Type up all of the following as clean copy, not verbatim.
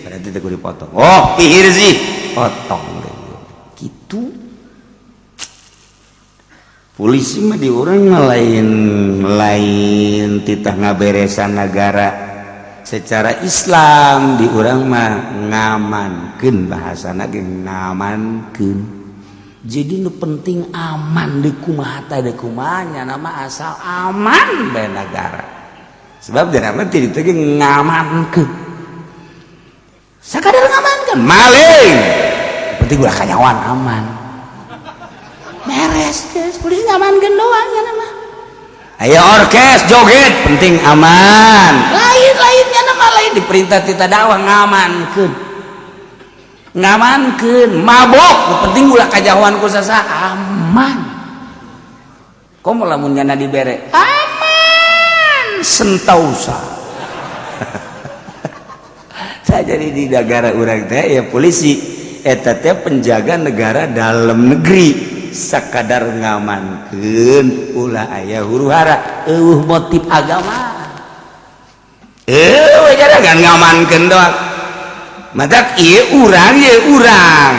Berarti teh kudu dipotong. Oh, pihirzi potong deui. Kitu. Polisi mah di urang mah lain lain titah ngaberesan negara secara Islam. Di urang mah ngamankeun, bahasana ge ngamankeun. Jadi nu penting aman. Di kumaha teh, di kumaha nama, asal aman bae negara. Sebab di nama ti ditu ge ngamankeun, sakadar ngamankeun. Maling penting ulah kanyawan, aman, beres guys. Polisi ngamankeun doang ya nama. Ayo orkes joget, penting aman. Lain lainnya nama, lain diperintah tita dakwah, ngamankeun, ngamankeun. Mabok, nu penting ulah kajahoan ku saha, aman. Komo lamun nyana dibere aman sentausa. Saya jadi di negara urang teh ya, polisi eta teh penjaga negara dalam negeri, sakadar ngamankeun ulah aya huru hara. Eueuh motif agama, eueuh kan, ngamankeun doang. Matak ieu urang, ieu urang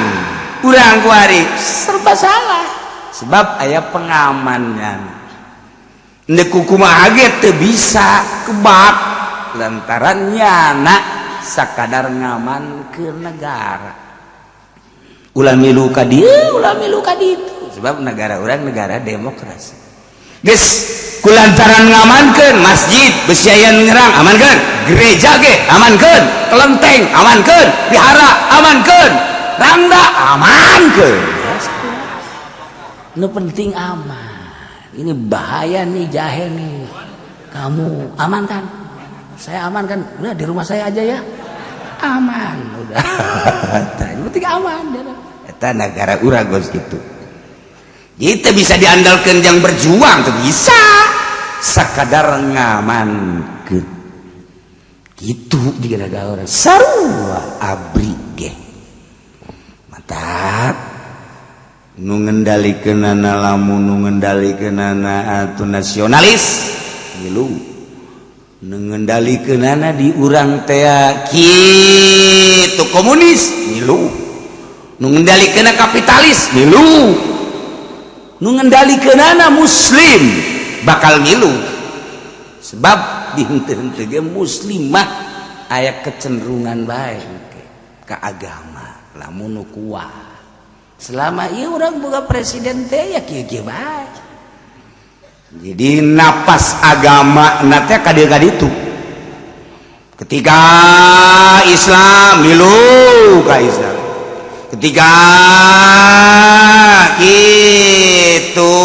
urang kuari serba salah, sebab aya pengamannya. Ndek kumaha ge teu bisa kebak lantaran nyana sakadar ngamankeun negara, ulah milu ka dieu, ulah milu ka ditu, sebab negara urang negara demokrasi. Geus kulantaran ngamankeun masjid besi aya nyerang, amankeun. Gereja ge amankeun, kelenteng amankeun, vihara amankeun, rangda amankeun, nu penting aman. Ini bahaya nih, jahe nih. Kamu aman kan? Saya aman kan? Udah, di rumah saya aja ya, aman udah. Yang penting aman. Eta negara urang geus gitu. Itu bisa diandalkan yang berjuang tuh, bisa sakadar ngamankeun gitu. Di negara urang sarua ABRI ge. Mantap nu ngendalikeunana. Lamun nu ngendalikeunana atuh nasionalis, milu. Nu ngendalikeunana di urang teh kitu komunis, milu. Nu ngendalikeunana kapitalis, milu. Nu ngendalikeunana muslim, bakal milu, sebab di henteu-henteu ge muslimah aya kecenderungan bae ke agama. Lamun nu kuat selama ieu urang boga presiden teh ya kieu-kieu bae. Jadi napas agama na teh ka dieu ka ditu. Ketika Islam, milu ka Islam. Ketika itu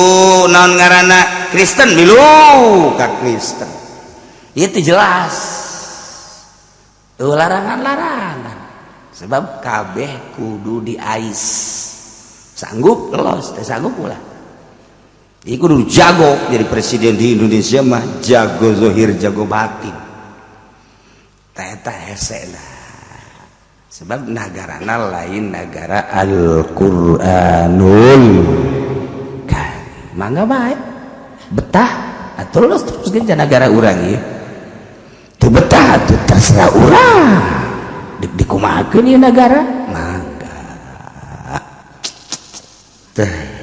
naon ngaranna, Kristen, milu ka Kristen. Itu jelas larangan-larangan, sebab kabeh kudu diais. Sanggup los, teu sanggup ulah. Ieu kudu jago. Jadi presiden di Indonesia mah jago zohir, jago batin. Eta hese lah, sebab negarana lain negara Al-Qur'anul Karim. Mangga bae betah atau los terus ge negara urang ieu. Teu betah atuh terserah urang. Dek dikumahakeun ieu negara, mangga teh.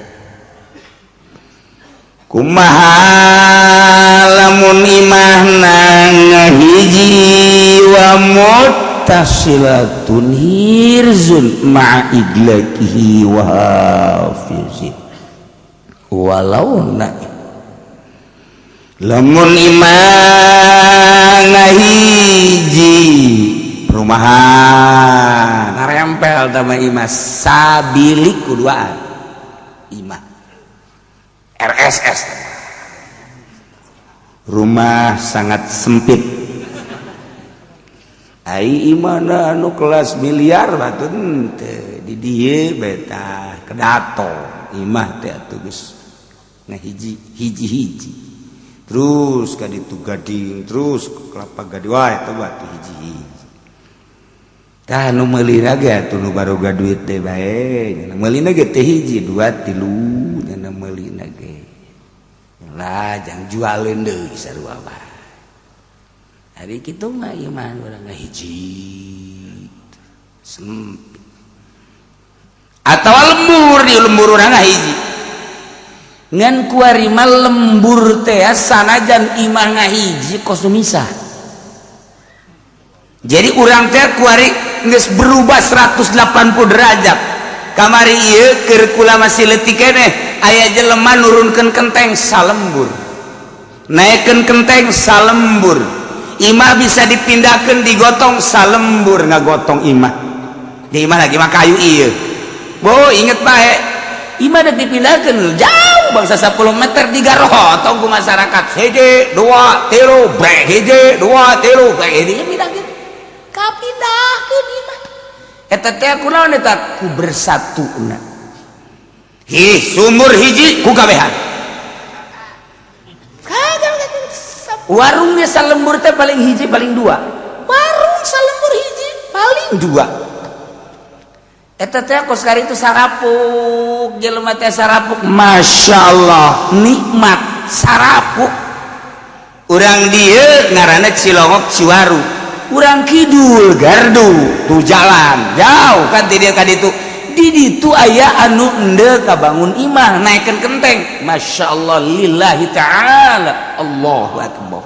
Kumaha lamun imahna ngahiji? Wa muttasilatun hirzun ma'a idlakihi wa hafizin walau na. Lamun imah ngahiji, perumahan narempel sama imah sabilik kuduaan, imah RSS, rumah sangat sempit. Ai imana anu kelas miliar batu teu di dieu beta kedato imah teh atuh geus ngahiji, hiji-hiji terus ka ditu gading, terus kelapa gading wae atuh batu hiji-hiji. Tah, nu meulina ge atuh nu baroga duit teh bae meulina ge teh hiji, dua, tilu nya meulina ge lah, jang jualeun deui sarua bae. Hari kitu mah iman urang ngahiji. Sempit. Atau lembur di lembur urang hiji. Ngan kuari mah lembur teh sanajan imah ngahiji kos misah. Jadi urang teh kuari geus berubah 180 derajat. Kamari ieu keur kula masih leutik keneh aya jelema nurunkeun kenteng salembur. Naikkeun kenteng salembur. Imah bisa dipindahkeun digotong salembur ngagotong imah. Di imah lagi mah kayu ieu. Bo inget bae. Imah dek dipindahkeun jauh bangsa 10 meter digarotong ku masyarakat. Hiji, dua, tilu, brek hiji, dua, tilu, brek hiji pindahkeun. Kapindahkeun imah. Eta teh kunaon eta ku bersatuna. Hi, sumur hiji ku kabehan. Warungnya salembur teh paling hiji paling dua. Warung salembur hiji paling dua. Eta teh kos kari itu sarapuk, jelema teh sarapuk. Masya Allah, nikmat sarapuk. Urang dieu ngaranna Cilongok Ciwaru. Urang kidul gardu tuh jalan jauh kan ti dieu ka ditu. Di ditu aya anu endeu kabangun imah naikeun kenteng. Masya Allah lillahi ta'ala. Allahu akbar.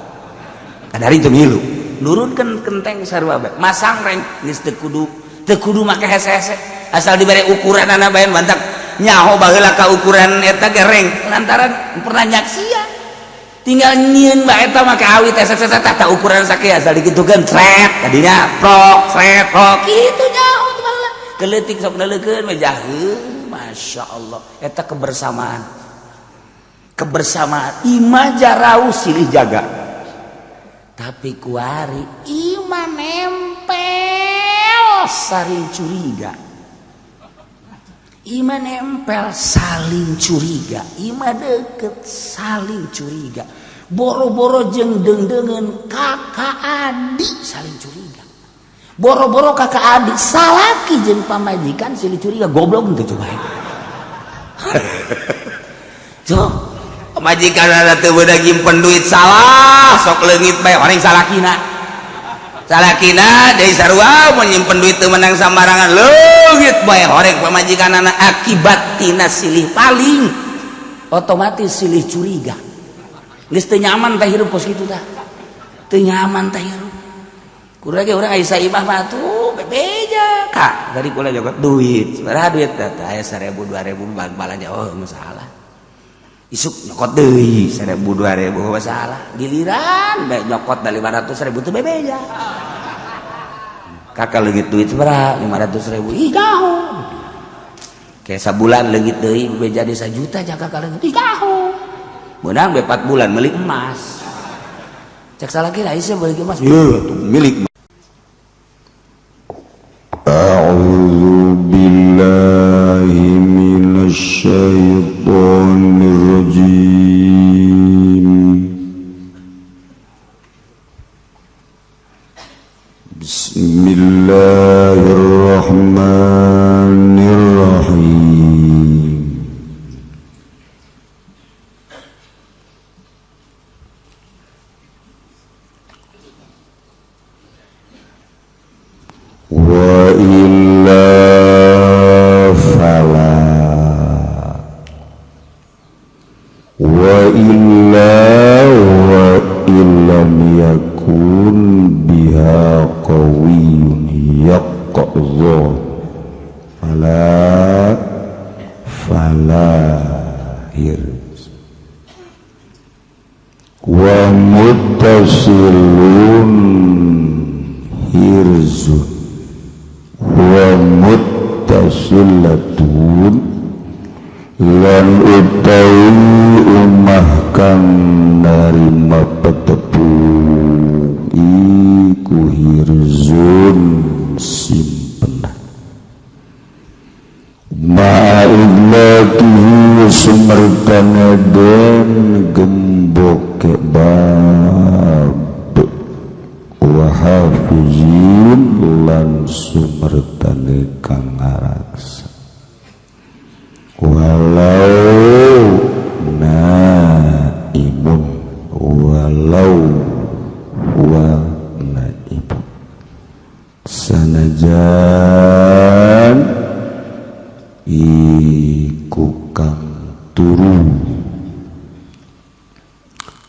Kadari teu milu. Nurunkeun kenteng sarua bae. Masang reng geus teu kudu make hese-hese. Asal dibere ukuran anak bae bantak nyaho baheula ka ukuran eta ge reng lantaran pernah nyaksian. Tinggal nyieun bae eta make awi teh teh ukuran sakieu asal dikitukeun tret tadinya prok tret prok kitu nyaho teh baheula. Keleutik sok neuleukeun we jaheu. Masya Allah eta kebersamaan. Kebersamaan imah jarauh silih jaga. Tapi kuari imah nempel saling curiga. Imah nempel saling curiga, imah deket saling curiga. Boro-boro jeung deungdeungeun kakak adik saling curiga. Boro-boro kakak adik salaki jeung pamajikan silih curiga, goblok teu coba. Cuk, pamajikan ada teu beunang nyimpen duit salah, sok leungit bae orang salakina. Salakina deui sarua mun nyimpen duit teu menang sambarangan leungit bae horeng pamajikanana akibat tina silih paling otomatis silih curiga. Geus teu nyaman teh hirup kos kitu tah. Teu nyaman teh hirup. Kurang ge urang aya saimah mah tuh bebeja kak dari kula jogot duit. Sabaraha duit teh aya 1000 2000 bal-balan oh masalah. Isuk nyokot deui 1000 2000 masalah. Giliran bae nyokot da 500.000 teu bebeja. Kakak leungit duit sabaraha 500.000 ih gaho. Kayak sabulan leungit deui bebeja di 1 juta jaga kakak leungit ih gaho. Menang be 4 bulan meuli emas. Cek salah kira isih beli emas. Ieu tuh milik. A'udzu billahi minasy syaithanir rajim. Bismillahirrahmanirrahim. Wa illa fala wa illa wa illam yakun biha qawiyyun yaqdha fala fala hirs wa muttasilun hirzun wa muttasilatun lan utawi umah kang narima petepung iku hirzun simpenan ma'idlatihi sumertane den gemboke bab wa hafizin lan sumertane kang ngaraksa walau naimun walau wa naibun sanajan iku kang turu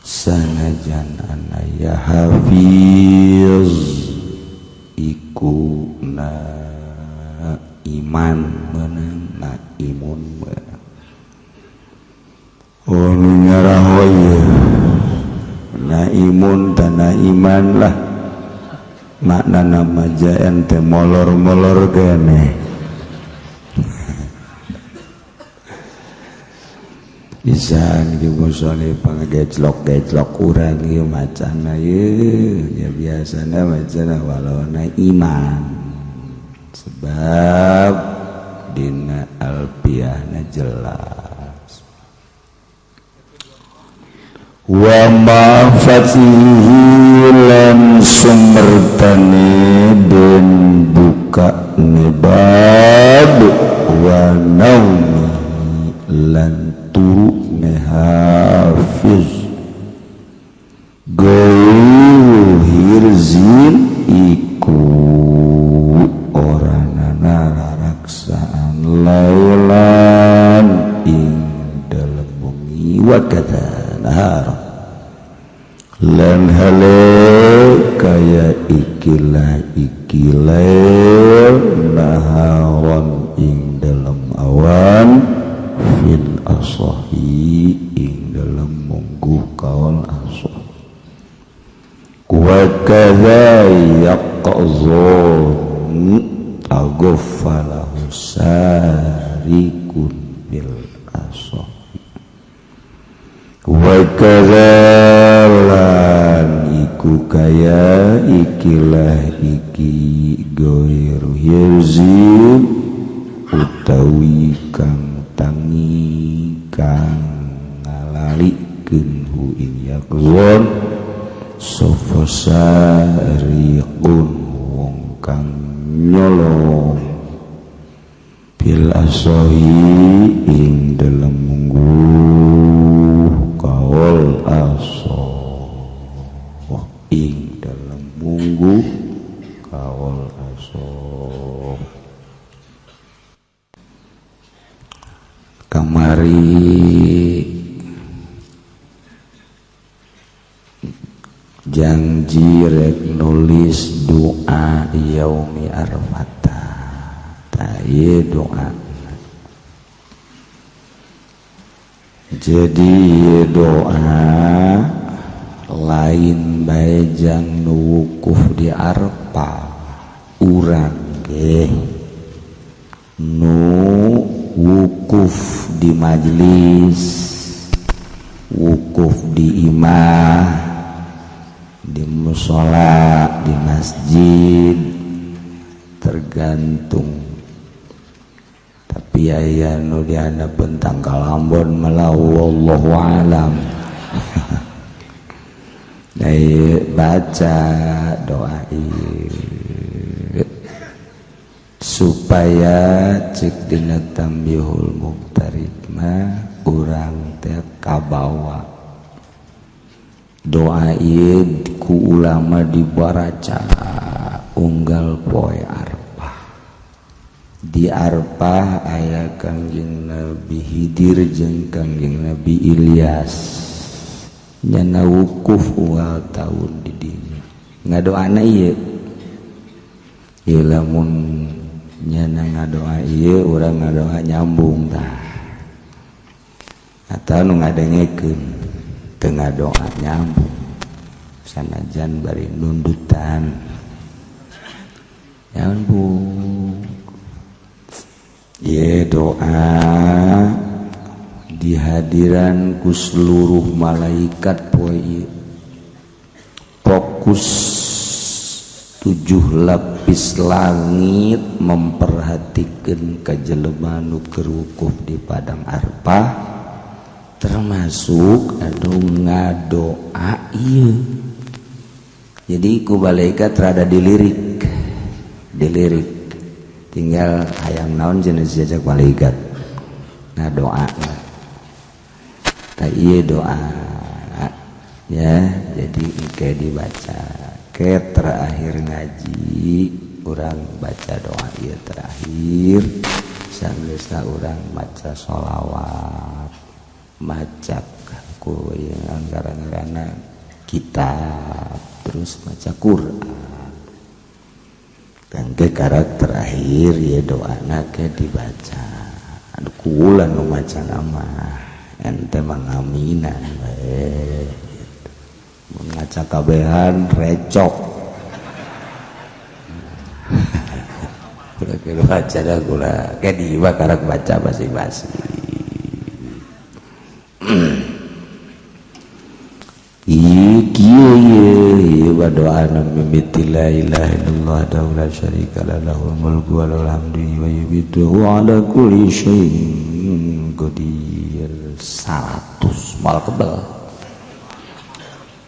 sanajan anaya hafiz iku na iman menang na imun menang. Oh nyaraho na imun dan na iman lah makna nama jaen teh molor-molor kene. Pisan ieu musole pangagejlok-gejlok urang ieu macana ieu ya biasana macana walona iman sebab dina alfiahna jelas wa ma fatihi lan sumertane den buka nibab wa naumi lan turu hafiz gairu hirzin iku oranana raraksaan lailan ing dalem wengi wa kadza nahar lan hale kaya ikilah ikilail naharon ing dalem awan fil asahi ing dalem mungguh kaul asah wa kadza yaqzun aghfalahu sarikun bil asah wa kadza lan iku kaya ikilah iki gairu hirzin utawi kang tangi kang ngalalikeun hu ing yaqzon sapa sariqun wong kang nyolong bil asahi ing dalem mungguh kaul asah ing dalem mungguh kaul asah. Kamari janji rek nulis doa yaumi arfata ta ieu doa. Jadi doa lain bae jang nu wukuf di Arfah urang ge nu wukuf di majelis, wukuf di imah, di mushola, di masjid, tergantung. Tapi aya nu dihandapeun tangkal ambon malah wallahu alam. Dai baca doa ieu supaya cek dina tambihul muktarid mah urang teh kabawa doa ieu ku ulama dibaraca unggal poe Arfah. Di Arfah aya Kangjeng Nabi Khidir jeung Kangjeng Nabi Ilyas nyana wukuf unggal taun di dinya ngadoana ieu. Ieu lamun nyana ngadoa ieu urang ngadoa nyambung tah atau nu ngadengekeun teu ngadoa nyambung sanajan bari nundutan nyambung. Ieu doa di hadiran ku seluruh malaikat poe ieu fokus 7 lapis langit memperhatikan kajelema nu keur wukuf di padang Arfah termasuk anu ngadoa ieu. Jadi ku malaikat rada dilirik, dilirik tinggal hayang naon jenis jajak malaikat ngadoa. Tah ieu doa ya, jadi engke dibaca ke terakhir ngaji Urang baca doa ieu terakhir sanggeusna urang maca sholawat, maca ku ngaran-ngaranna kitab, terus maca Quran. Kangge karak terakhir ya doana ke dibaca. Aduh kula nu maca mah ente mah ngaminan we. Mun maca kabehan recok. Kula keur baca da kula ke di imah karak baca basi-basi. Ieu kieu ieu doana mimiti la ilaha illallah wahdahu la syarika lah lahul mulku wa lahul hamdu wa yumiitu wa ala kulli syai'in qadir. 100 mal kebel.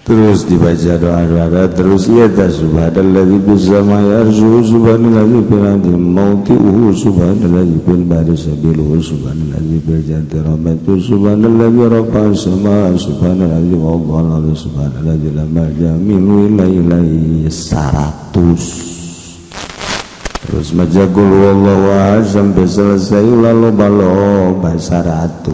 Terus dibaca doa-doa terus ya ta subhanalladzi bis samai arsyuhu subhanalladzi fil ardi mawti'uhu subhanalladzi fil bahri sabiluhu subhanalladzi fil jannati rahmatuhu subhanalladzi rafa'a as-samaa subhanalladzi wadda'a al-ardha subhanalladzi la malja'a minhu illa ilaihi. 100 terus maca qul huwallahu ahad sampai selesai lalu balo 100.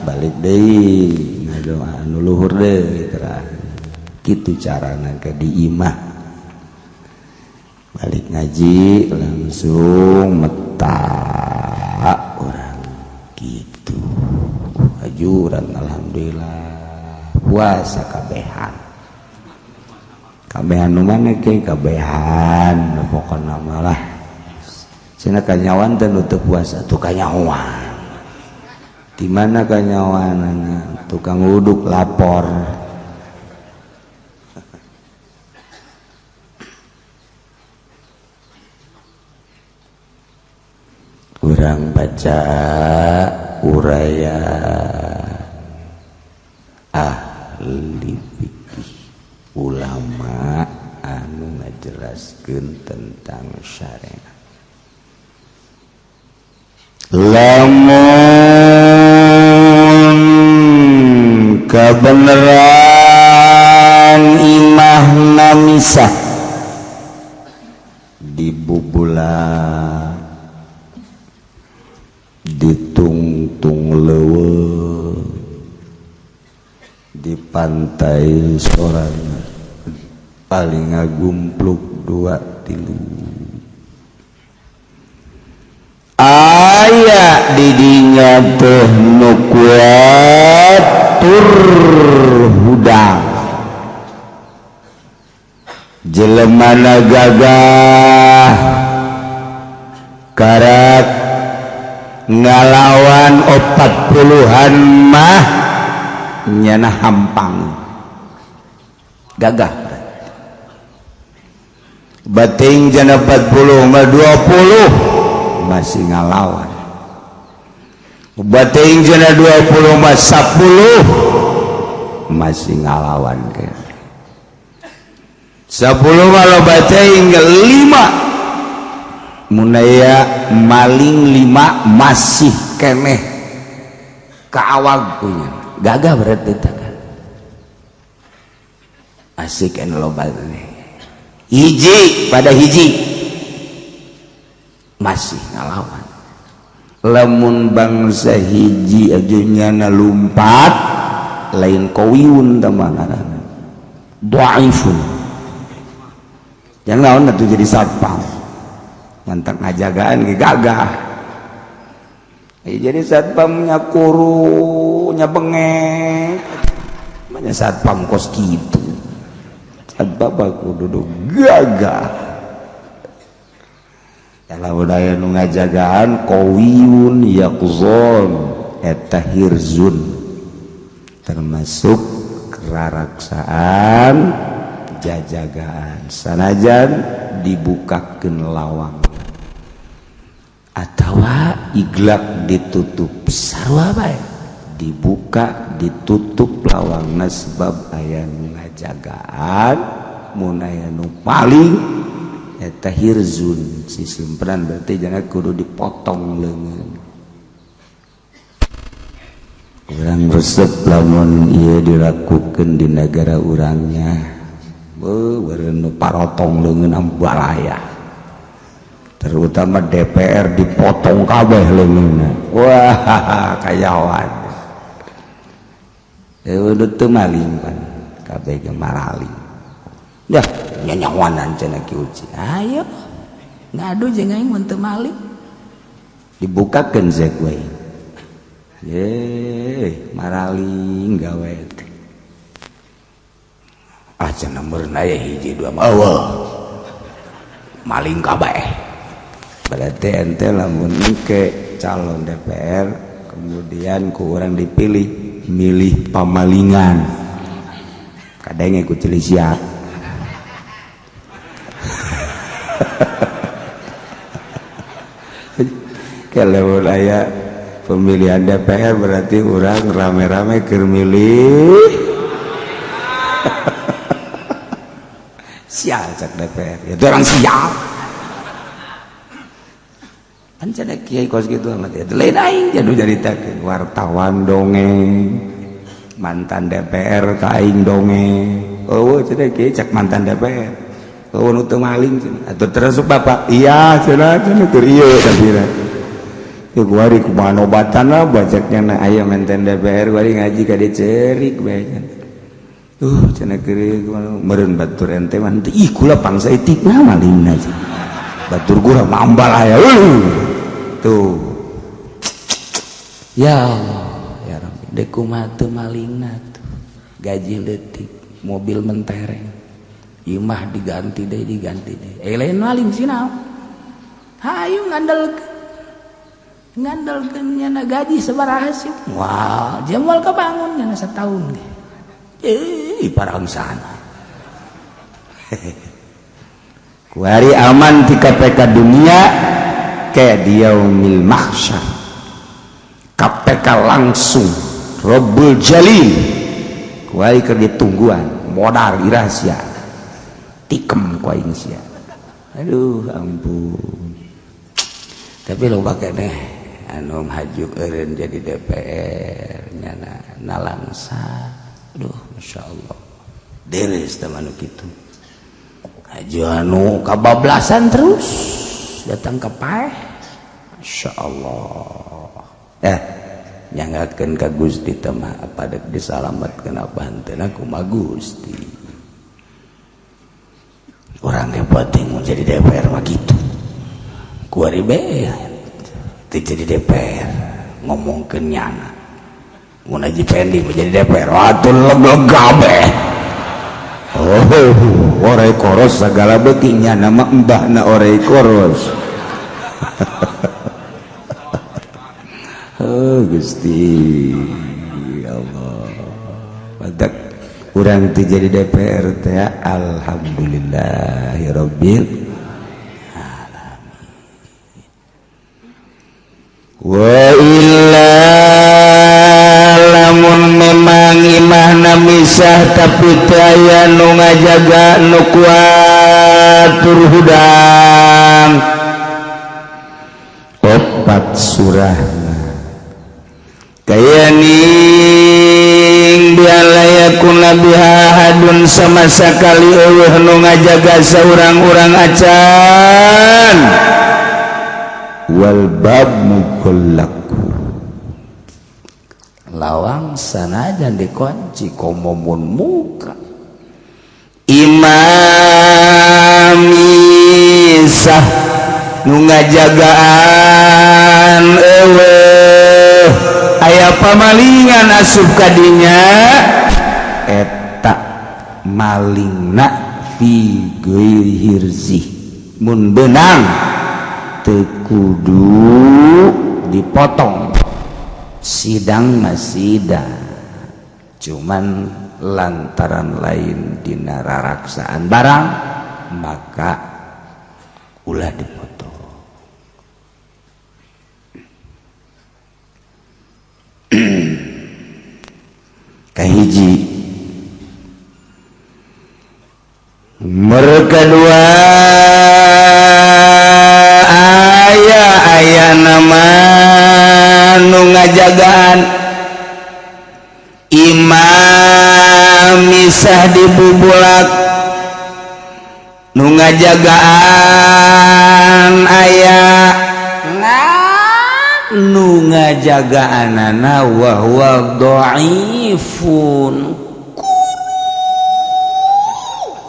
Balik deui ngadoa anu luhur deui terakhir. Kitu carana ke di imah. Balik ngaji langsung metak urang kitu. Ajuran alhamdulillah puasa kabehan. Kabehan nu mana ke kabehan pokona mah lah. Cenah kanyawan teh nu teu puasa tuh kanyawan. Di mana kanyawanana tukang wuduk lapor. Urang baca uraian ahli fikih ulama anu ngajelaskeun tentang syariat. Lamun kebenaran imahna misah dibubula ditungtung leuweung di pantai sorangan paling ngagumpluk 2 3 aya didinya teh nu kuat tur hudang jelemana gagah karak ngalawan 40-an mah nyana hampang gagah bating jana 40 mah 20 masih ngalawan bating jana 20 mah 10 masih ngalawan ke 10 kalau bating 5 munaya maling 5 masih keneh kaawag punya gagah berarti kan asik en loba hiji pada hiji masih ngalawan. Lamun bangsa hiji aja nyana lumpat lain kowiun tama ngaranna dhaifun yang naon atuh jadi satpam ngantak ngajagaan ge gagah. Jadi satpamnya kuru nya bengek manya satpam kos kitu satpam aku duduk gagah. Kalau aya nu ngajagaan qawiyun yaqzon eta hirzun termasuk raraksaan jajagaan sanajan dibukakeun lawang atawa iglak ditutup sarua bae dibuka ditutup lawangna sebab aya nu ngajagaan mun aya nu paling eta hirzun si simpenan berarti jangan kudu dipotong leungeun. Urang resep lamun ieu dilakukeun di negara urangnya Beureun nu parotong leungeun ambalaya. Terutama DPR dipotong kabeh leungeunna. Wah, kayawan. Eueuh teu maling pan kabeh ge maraling. Dah nyanyawanan cenah Ki Uci. Ayo ngadu jeung aing mun teu maling. Dibukakeun zek we. Ye, maraling gawe teh. Ah cenah meureun aya hiji dua mah eueuh. Maling kabeh. Berarti ente lamun engke calon DPR kemudian ku urang dipilih milih pamalingan. Kadenge ku ceuli sia. Kalau aya pemilihan DPR berarti urang rame-rame keur milih. Sial cak DPR. Ya orang sial. Kan cenah kiai kos kitu amat ya. Lain aing jadi nyaritakeun wartawan dongeng. Mantan DPR ka aing dongeng. Eueuh cenah kiai cak mantan DPR. Eueuh nu teu maling cenah. Atuh terus bapak. Iya cenah cenah keur ieu tapi ya kuari kumaha obatan lah bacaknya na aya mantan DPR kuari ngaji ka dieu cerik bae cenah. Cenah keur meureun batur ente mah henteu ih kula pangsa etikna malingna cenah. Batur gura mambal aya. Tuh. Ya Allah, ya Rabbi, deuk kumaha teu malingna tuh. Gaji leutik, mobil mentereng. Imah diganti deui, diganti deui. Eh lain maling sinaon. Hayu ngandalkeun. Ngandalkeun nyana gaji sabaraha sih. Wah, dia moal kabangun nyana setahun ge. Eh, parangsana. Kuari aman di KPK dunia kayak diaumil mahsyar. KPK langsung Rabbul Jalil. Kuari keur ditungguan modal irasia. Tikem ku aing sia. Aduh, ampun. Tapi loba keneh anu haju eureun jadi DPR nyana nalangsa. Aduh, masyaallah. Deres teh manu kitu. Haju anu kabablasan terus datang ke paeh. Masyaallah. Nyangakeun ka Gusti teh mah apa dek disalametkeun apa henteu kumaha Gusti. Urang ge penting mun jadi DPR mah kitu. Kuari bae teu jadi DPR ngomongkeun nyana. Mun Haji Pendi mun jadi DPR atuh leg-leg kabeh. Oh, orai koros segala beuki nyana mah embahna orai koros. Oh Gusti ya Allah. Badak urang teu jadi DPR teh alhamdulillahirabbil alamin. Wa illa lamun memang imahna misah tapi teu aya nu ngajaga nu kuat tur hudang. Opat surahna kaya ning bialayakun biha hadun sama sakali eueuh nu ngajaga saurang-urang acan wal bab mughallaku lawang sanajan dikunci komo mun muka imam misah nu ngajagaan eueuh aya pamalingan asup kadinya eta malingna fi ghairi hirzi mun beunang teu kudu dipotong sidang masih cuman lantaran lain dina raraksaan barang maka ulah dipotong. Kahiji mereka dua aya aya nama nu ngajagaan imam misah dibubulak Ngajagaan aya nu ngajagaanana wa huwa dhaifun.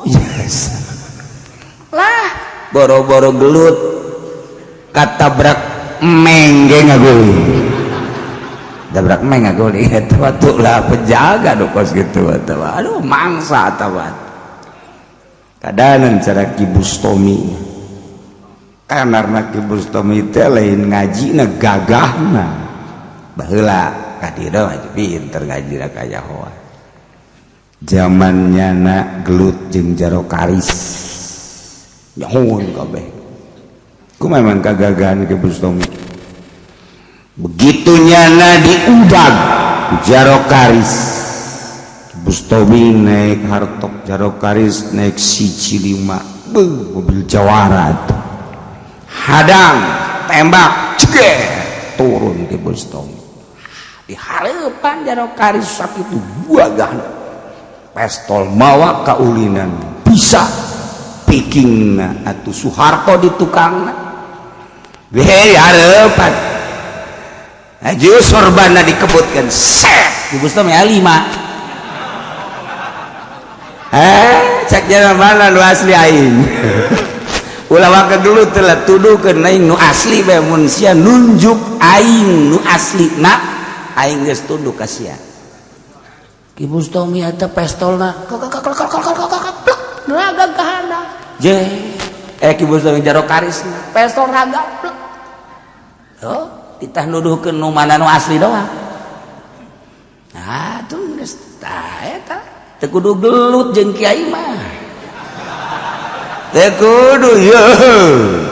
Yes. Lah boro-boro gelut katabrak mengge ngaguli, tabrak meng ngaguli eta waktu lah penjaga nu kos kitu eta. Aduh, mangsa eta kadanan cara Ki Bustomi, karena Ki Bustomi teh lain ngaji na gagahna baheula ka dieu mah pinter ngaji na kayahoan. Zamannya na gelut jeung Jaro Karis nyahoan kabeh ku memang kagagahan Ki Bustomi. Begitu nyana diudag Jaro Karis, Bustomi naik hartok, Jaro Karis naik siji lima. Beuh, mobil jawara tuh. Hadang, tembak, ceger, turun ke Bustomi di harapan Jaro Karis sakitu buagahna pestol mawa kaulinan bisa pikingna atuh Soeharto di tukangna di harapan aju sorbana dikebutkan set di Bustomi ya lima. Cek jalan mana nu asli aing. Ulah waka dulu telah tuduhkeun aing nu asli bae. Mun sia nunjuk aing nu asli na, aing geus tunduk ka sia. Ki Bustomi eta pestolna raga ka handap je Ki Bustomi Jaro Karisna pestol raga plek. Oh, titah nuduhkeun nu mana nu asli doang. Nah, tuh geus tah eta teu kudu gelut jeung kiai mah. Teu kudu ye.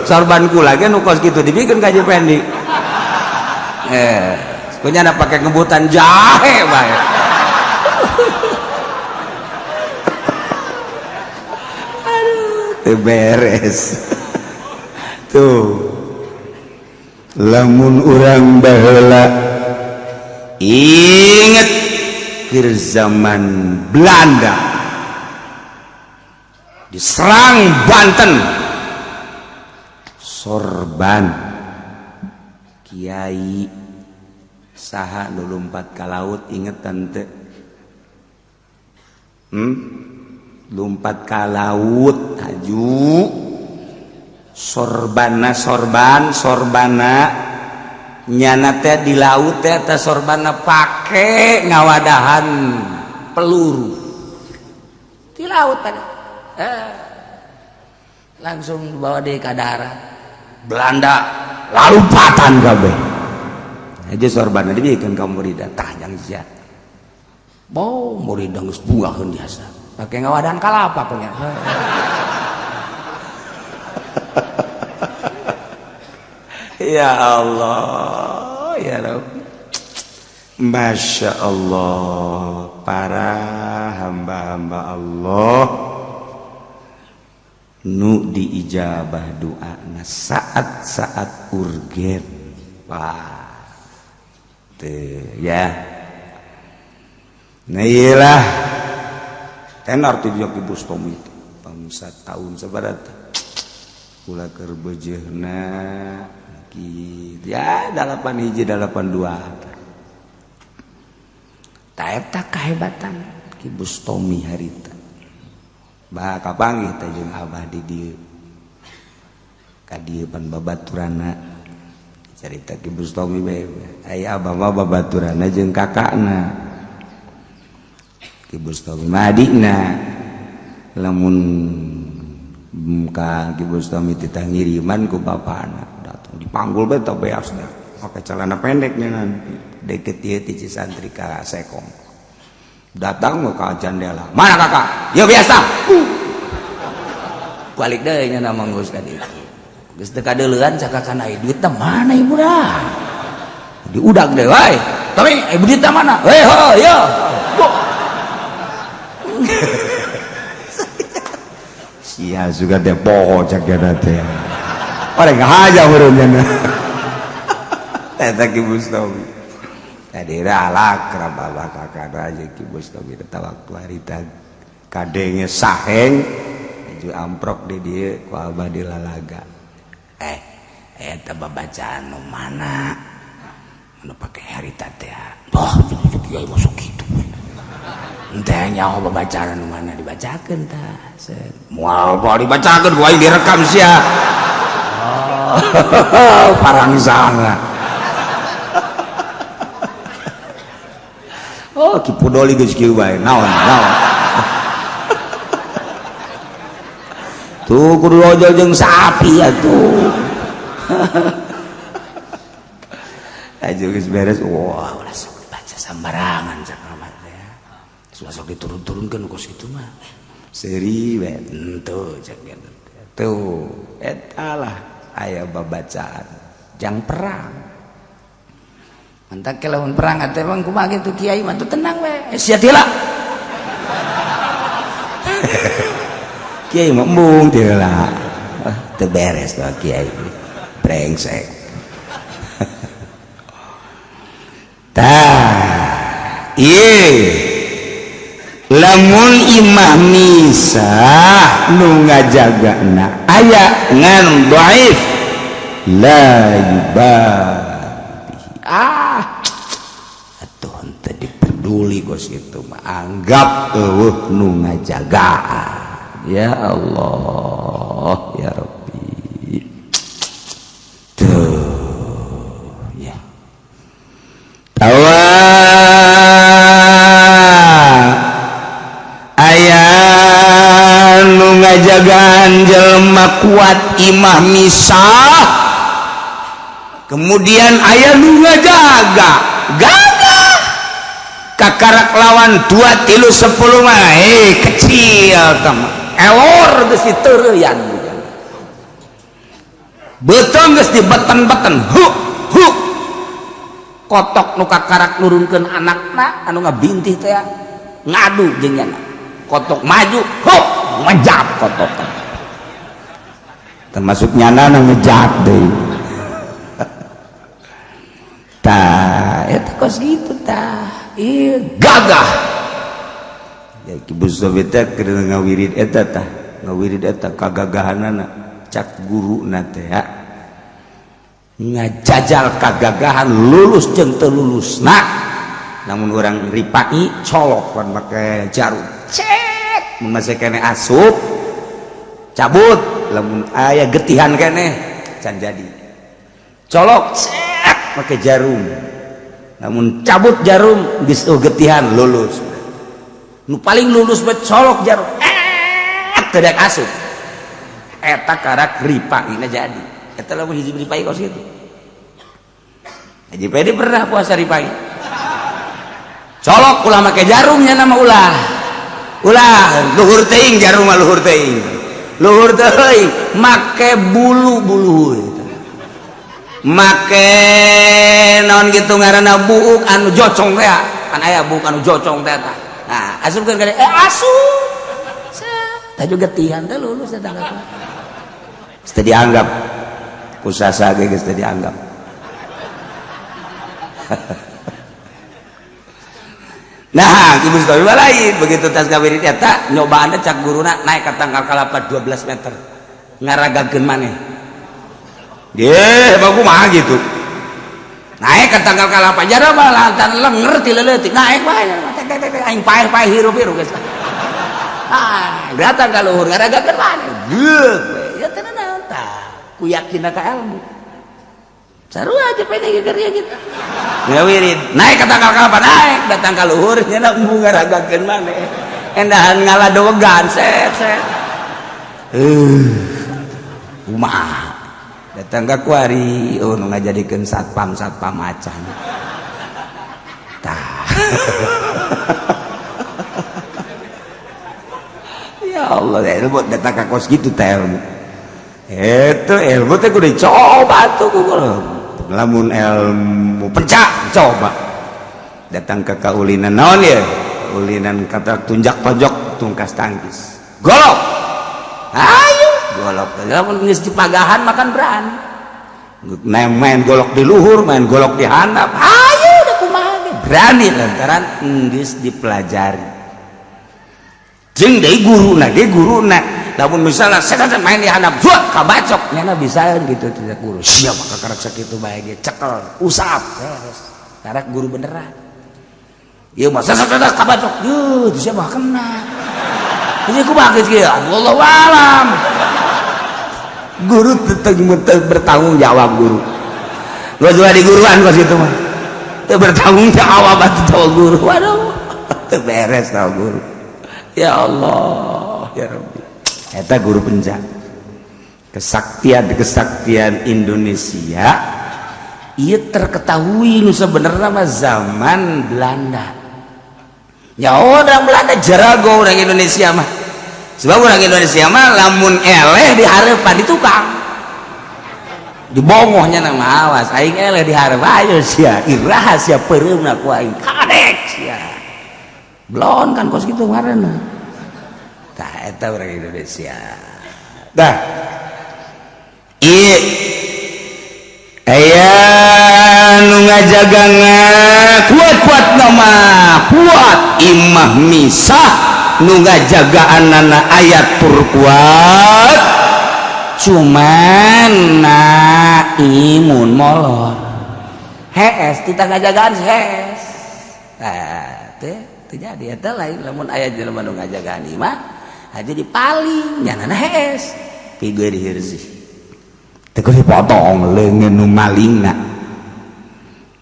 Sorban kula ge nu kos kitu dibikeun ka Haji Pendi. Kunyana pake ngebutan jahe bae. Aduh, teu beres. Tuh. Lamun urang baheula inget keur zaman Belanda diserang Banten, sorban kiai saha nu lumpat ka laut, inget tante? Lumpat ka laut haju sorbana, sorban sorbana nyana teh di laut teh teh sorbana pake ngawadahan peluru di laut tadi. Langsung dibawa di ka darat Belanda lalumpatan kabeh aja sorbana dibikeun ka muridan tah jang sia. Bau muridan geus buaheun biasa pake ngawadahan kalapa punya. Ya Allah, ya Rabb. Masya Allah, para hamba-hamba Allah nu diijabah doana saat-saat urgen. Wah, tuh ya. Nah iyalah, tenar tuh Ki Bustomi itu bangsa tahun sabaraha kula keur beujeuhna gitu ya 8 hiji 8 2 ta eta kahebatan Ki Bustomi harita. Bah kapanggih teh jeung abah di dieu ka dieu pan babaturana carita Ki Bustomi bae aya abah mah babaturana jeung kakakna Ki Bustomi mah adikna. Lamun ka Ki Bustomi titah ngiriman ku bapana datang dipanggul bae teh beasna pakai celana pendeknya nanti deket ieu ti Cisantri ka Sekong datang ke jandela mana kakak ya biasa balik deui nya nama geus ka ditu geus teu kadeuleuan cakakan ai duitna mana ibu dah diudag deui wae tapi ibu duitna mana heh ho yo. Sia juga teh poho cak teh orang aja hurufnya eta Ki Bustomi tadi alakrab abah kakak aja Ki Bustomi eta waktu harita kadenge saheng Ju amprok di dieu ku abah dilalaga. Eta babacaan nu mana? Anu pake harita teh. Wah, kiai masuk kitu. Ente nyaho babacaan nu mana dibacakeun tah. Moal moal dibacakeun ku aing direkam sia. Oh, parangsana. Oh, Ki Pudoli geus kieu bae. Naon, naon. Tuh kudu ojol jeung sapi atuh. Aja geus beres, wah, ulah sok dibaca sambarangan cak mah teh. Sok diturun-turunkeun kos kitu mah. Seuri we henteu cak gitu. Tuh, eta lah aya babacaan jang perang. Mantak lamun perang atuh emang kumaha kitu kiai mah tuh tenang we. Sia tila. Kiai mah embung tila. Teu beres tuh kiai. Brengsek. Tah, ieu lamun imah misah nu ngajagana aya ngan dhaif la yubah. Ah, atuh henteu diperduli kos kitu mah anggap eueuh nu ngajagaan. Ya Allah, ya Rabbi. Tuh, ya. Tawa aya nu ngajagaan jelema kuat imah misah. Kemudian aya nu ngajaga gagah kakarak lawan 2 3 10 mah kecil tah elor geus diteureuyan beuteung geus dibeten-beten huk huk kotok nu kakarak nurunkeun anakna anu ngabintih teh ngadu jeung nyana kotok maju huk ngejap kotok termasuk nyana nu ngejap deui. Tah eta kos gitu tah ieu gagah ya Ki Bustomi teh keur ngawirid eta tah ngawirid eta kagagahanana cak guruna teh ngajajal kagagahan lulus jeung teu lulusna namun urang ripai colok pan make jarum cek mun masih keneh asup cabut lamun aya getihan keneh can jadi colok cek pakai jarum namun cabut jarum geus getihan lulus nu paling lulus bae colok jarum teu daek asup eta karak ripaina jadi eta lamun hiji ripai kos kitu. Haji Pedi pernah puasa ripai colok ulah make jarumnya nama ulah ulah luhur teuing jarum mah luhur teuing make bulu-bulu make naon gitu ngaranna buuk anu jocong teh kan aya buuk anu jocong teh tah. Nah asupkeun ka asup tah juga getihan teh lulus eta geus teu dianggap kusasa ge geus teu dianggap. Nah Ki Bustomi mah lain begitu tas ngawirid eta nyobaan cak guruna naik ka tangkal kalapa 12 meter ngaragakeun maneh. Ye, bagus mah gitu. Naik ke tangkal kalapa jara mah lantan lenger ti leutik naik wae aing paeh-paeh hirup-hirup geus. Ah, datang ka luhur ngaragakeun maneh. Geuk we. Ya teu naon tah. Ku yakinna ka ilmu. Sarua aja pede geus gitu. Ngawirid naik ke tangkal kalapa naik datang ka luhur nya embung ngaragakeun maneh. Endahan ngaladowegan set set. Kumaha datang ke kuari oh nu ngajadikeun satpam satpam acan tah. Ya Allah ilmu datang ke kos gitu teh ilmu itu ilmu teh kudu dicoba tuh lamun ilmu pencak coba datang ke kaulinan naon ya kaulinan kata tunjak tonjok tungkas tangkis golok ayo golok lamun geus dipagahan makan berani main golok di luhur main golok di handap ayo udah kumaha berani lantaran geus dipelajari jeung deui guruna ge guruna Lamun misalnya saya main di handap, buat kabacok, nyana bisa gitu tidak guru. Siapa kakarek sakitu bae ge cekel, usap. Beres. Karak guru beneran. Ieu mah sesek kabacok, yeuh siapa kena. Jadi kumaha geus kieu? Wallahu alam. Guru tetep bertanggung jawab guru. Gua juga di guruan kos itu mah. Teu bertanggung jawab atuh guru. Waduh, teu beres tau guru. Ya Allah, ya Rabbi. Eta guru penjara. Kesaktian-kesaktian Indonesia ieu terketahui nu sebenarnya mah zaman Belanda. Ya orang Belanda jarago orang Indonesia mah. Sebab orang Indonesia mah lamun eleh di hareupan di tukang. Dibongohnya nama awas aing eleh di hareup ayo sia iraha sia peureumna ku aing kadek sia. Belon kan kos kitu ngaranna. Tah eta orang Indonesia. Dah. Ieu aya nu ngajaga kuat-kuat nama kuat imah misah nu ngajagaanana ayat tur kuat cuman na imun molor hees kita ngajagaan hees. Nah teh teu jadi eta lain lamun aya jelema nu ngajagaan imah aja dipaling nyanana hees pigeun dihirzi teu kudu dipotong leungeun nu malingna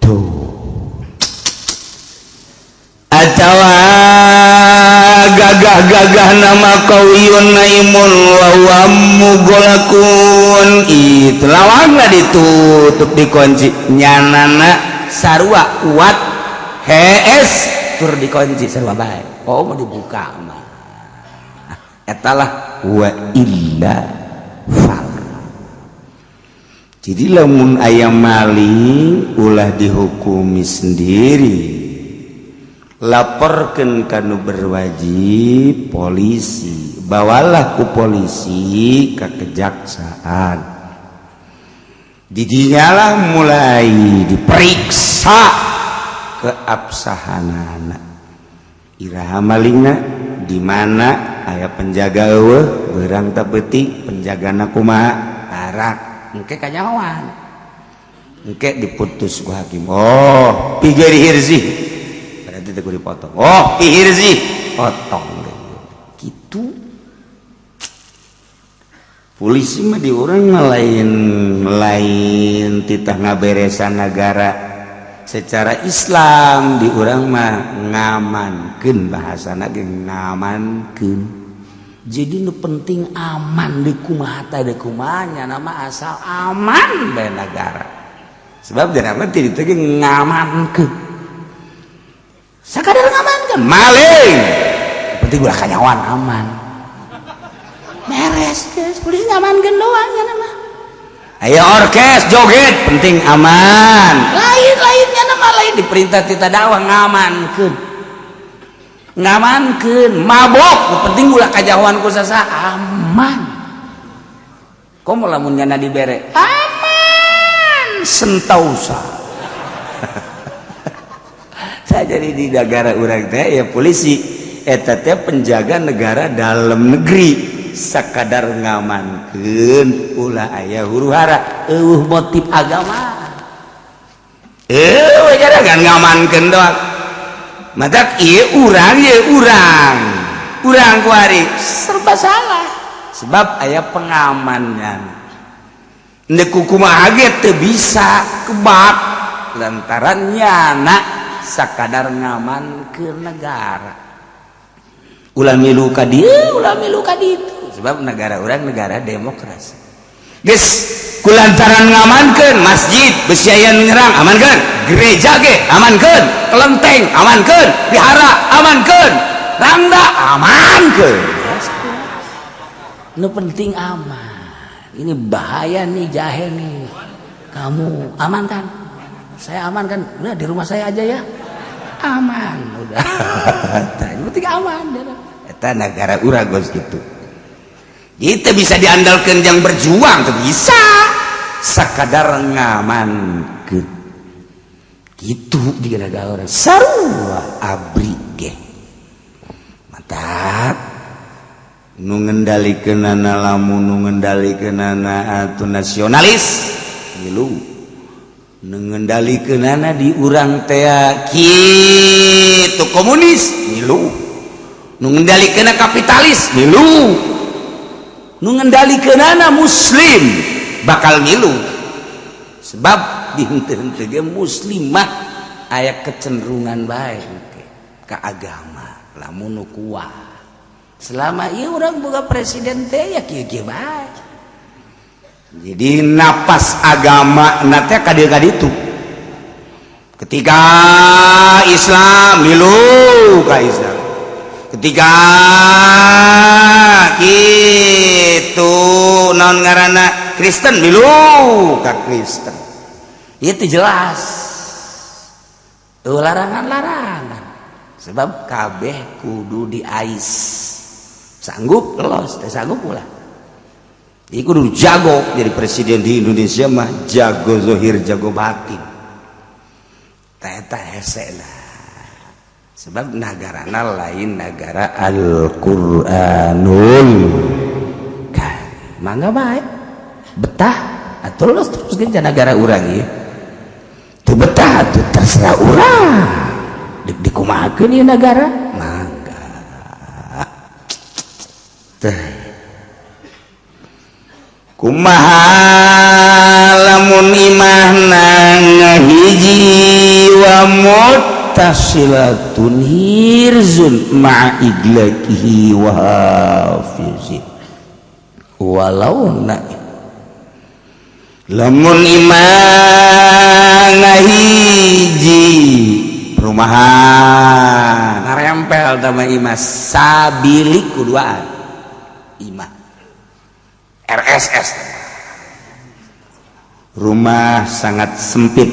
tuh atawa gagah-gagah nama qawiyun naimun wa huwa mughlaqun itu lawangna ditutup dikunci nyanana sarua kuat hees tur dikunci sarua bae. Oh mau dibuka mah etalah wa illa fal. Jadi lamun ayam maling ulah dihukumi sendiri, laporkan kanu berwajib polisi, bawalah ku polisi ke kejaksaan, didinyalah mulai diperiksa keabsahanana iraha malingna di mana aya penjaga eueuh beurang teu peuting penjagana kumaha arak engke kanyahoan engke diputus ku hakim. Oh pigeri hirzi berarti teu kudu dipotong. Oh pihirzi potong gitu. Polisi mah di urang mah lain lain titah ngaberesan negara secara Islam, di urang mah ngamankeun, bahasana ge ngamankeun. Jadi nu penting aman di kumaha teh di kumaha nama asal aman bae negara, sebab di ti ditu ge ngamankeun sakadar ngamankeun maling penting ulah kanyawan aman beres guys. Polisi ngamankeun doang ya nama ayo orkes joget penting aman lain lainnya nama lain diperintah tita dakwah ngamankeun ngamankeun mabok penting ulah kajauhan ku sasa aman. Komo lamun nyana dibere aman sentausa. Saya jadi di negara urang teh ya polisi eta teh penjaga negara dalam negeri sakadar ngamankeun ulah aya huru hara eueuh motif agama eueuh kan ngamankeun doang. Matak ieu urang ieu urang urang kuari serba salah sebab aya pengamannya ndek kumaha ge teu bisa kebak lantaran nyana sakadar ngamankeun negara ulah milu ka dieu ulah milu ka ditu sebab negara urang negara demokrasi geus kulantaran ngamankeun masjid besi aya nu nyerang amankeun gereja ge amankeun kelenteng amankeun vihara amankeun rangda amankeun nu penting aman. Ini bahaya nih jahe nih kamu aman kan saya aman kan udah di rumah saya aja ya aman udah yang penting aman eta negara urang geus kitu. Itu bisa diandalkan yang berjuang tuh bisa sakadar ngamankeun gitu di negara orang sarua abri ge mantap. Nu ngendalikeunana, lamun nu ngendalikeunana atuh nasionalis, milu. Nu ngendalikeunana di urang teh kitu komunis, milu. Nu ngendalikeunana kapitalis, milu. Nu ngendalikeunana muslim, bakal milu, sebab di henteu-henteu ge muslimah aya kecenderungan bae ke agama. Lamun nu kuat selama ieu urang boga presiden teh ya kieu kieu bae. Jadi napas agama na teh ka dieu ka ditu. Ketika Islam, milu ka Islam. Ketika gitu naon ngaranna, Kristen, milu ka Kristen. Itu jelas larangan-larangan, sebab kabeh kudu diais. Sanggup los, teu sanggup ulah. Ieu kudu jago jadi presiden di Indonesia mah, jago zohir, jago batin. Eta hese lah, sebab negarana lain negara Al-Qur'anul Karim. Mangga bae betah atau los terus ke negara urang ieu. Teu betah atuh terserah urang, dek dikumahakeun ieu negara, mangga teh. Kumaha lamun imahna ngahiji? Wa muttasilatun hirzun ma'a iglaqihi wa hafizi walau na. Lamun imah ngahiji, perumahan ngarempel sama imah sabilik kuduaan, imah RSS, rumah sangat sempit.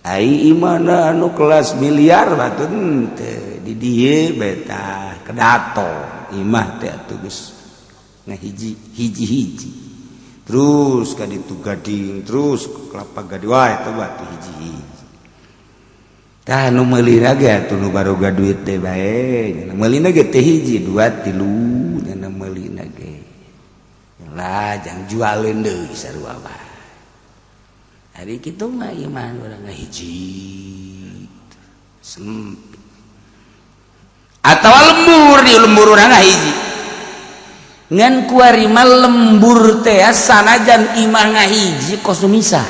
Ai imana anu kelas miliar batu henteu di dieu beta kedato imah teh atuh geus ngahiji hiji-hiji, terus ka ditu gading, terus kelapa gading wae eta batu hiji-hiji. Tah, nu meulina ge atuh nu baroga duit teh bae nya, meulina ge teh hiji, dua, tilu nya meulina ge lah, jang jualeun deui sarua bae. Hari kitu mah imah urang ngahiji sempit atau lembur, di lembur urang ngahiji. Ngan kuari mah lembur teh sanajan imah ngahiji kos nu misah.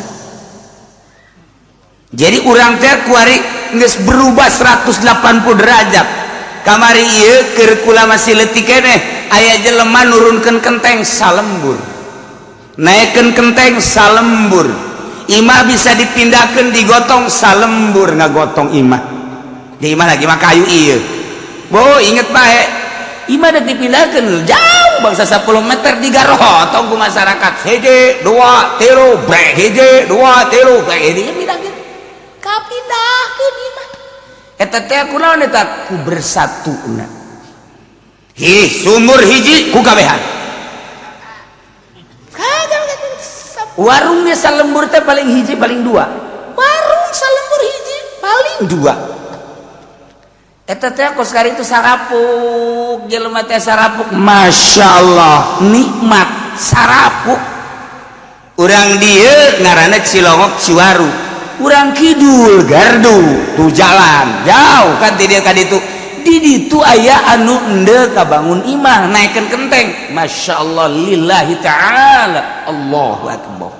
Jadi urang teh kuari geus berubah 180 derajat. Kamari ieu keur kula masih leutik keneh, aya jelema nurunkeun kenteng salembur, naikkeun kenteng salembur, imah bisa dipindahkeun, digotong salembur, ngagotong imah di imah lagi mah kayu ieu. Bo inget bae, imah da dipindahkeun jauh bangsa 10 meter, digarotong ku masyarakat, hiji, dua, tilu, brek, hiji, dua, tilu, brek, hiji, pindahkeun, kapindahkeun imah eta teh. Kunaon eta? Ku bersatuna. Hi sumur hiji ku kabehan, warungnya salembur teh paling hiji, paling dua warung salembur, hiji paling dua. Eta teh kos kari itu sarapuk jelema teh sarapuk, masya Allah, nikmat sarapuk. Urang dieu ngaranna Cilongok, Ciwaru, urang kidul gardu tuh, jalan jauh kan ti dieu ka ditu. Di ditu aya anu ende kabangun imah, naikkeun kenteng, masya Allah, lillahi ta'ala, Allahu akbar.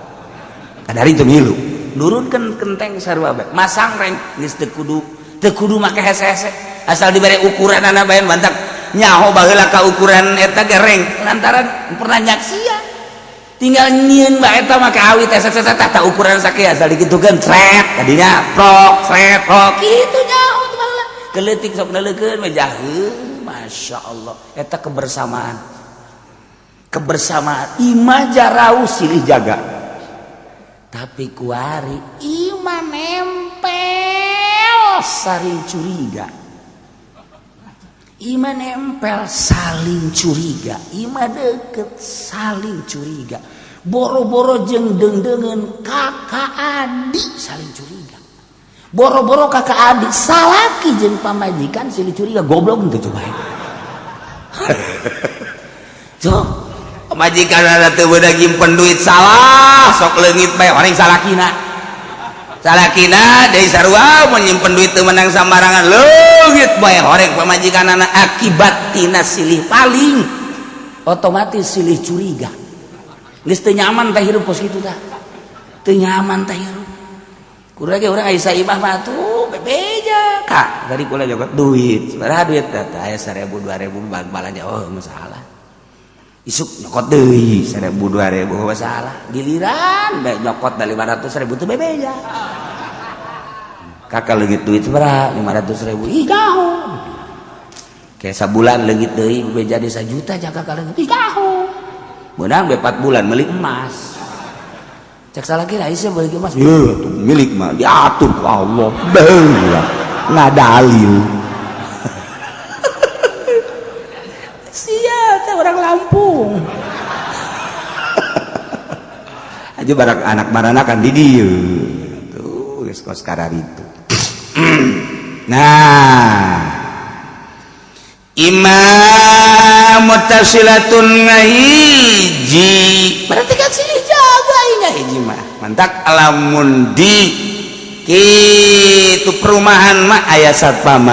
Kadari itu milu nurunkeun kenteng sarua bae, masang reng, geus teu kudu make hese-hese, asal dibere ukuran anak bae bantak nyaho baheula ka ukuran eta ge reng, lantaran pernah nyaksian. Tinggal nyieun bae eta make awi teh, set set tah ukuran sakieu, asal dikitukeun sret kadinya, prok sret prok kitu nyaho teh baheula keleutik sok neuleukeun we jaheu. Masya Allah, eta kebersamaan, kebersamaan. Imah jarauh silih jaga. Tapi kuari imah nempel saling curiga, imah nempel saling curiga, imah deket saling curiga, boro-boro jeung dengdengen kakak adik saling curiga, boro-boro kakak adik, salaki jeung pamajikan silih curiga. Goblok teu coba? Tuh, pamajikan ada teu beunang nyimpen duit salah, sok leungit bae orang salakina. Salakina deui sarua mun nyimpen duit teu meunang sambarangan leungit bae horeng pamajikanana akibat tina silih paling. Otomatis silih curiga. Geus teu nyaman teh hirup kos kitu tah. Teu nyaman teh hirup. Kurang ge urang aya saimah mah tuh bebeja kak tadi kula jokot duit. Sabaraha duit teh aya 1000 2000 bag balanja oh masalah. Isuk nyokot deui 1000 2000 masalah. Giliran bae nyokot da 500.000 teu bebeja. Kakak leungit duit sabaraha 500.000 ih gaho. Kayak sabulan leungit deui bebeja di 1 juta jaga ka leungit ih gaho. Meunang be 4 bulan meuli emas. Cek salah kira Aisyah beli emas. Iya, tuh milik mah diatur ku Allah. Beuh, ngadalil. Sia teh orang Lampung. Aja barak anak baranakan di dieu. Tuh geus kos kararitu. Nah, imam mutasilatun ngahiji. Berarti kan silih jaga ngahiji mah. Mantak lamun di kitu perumahan mah aya satpam.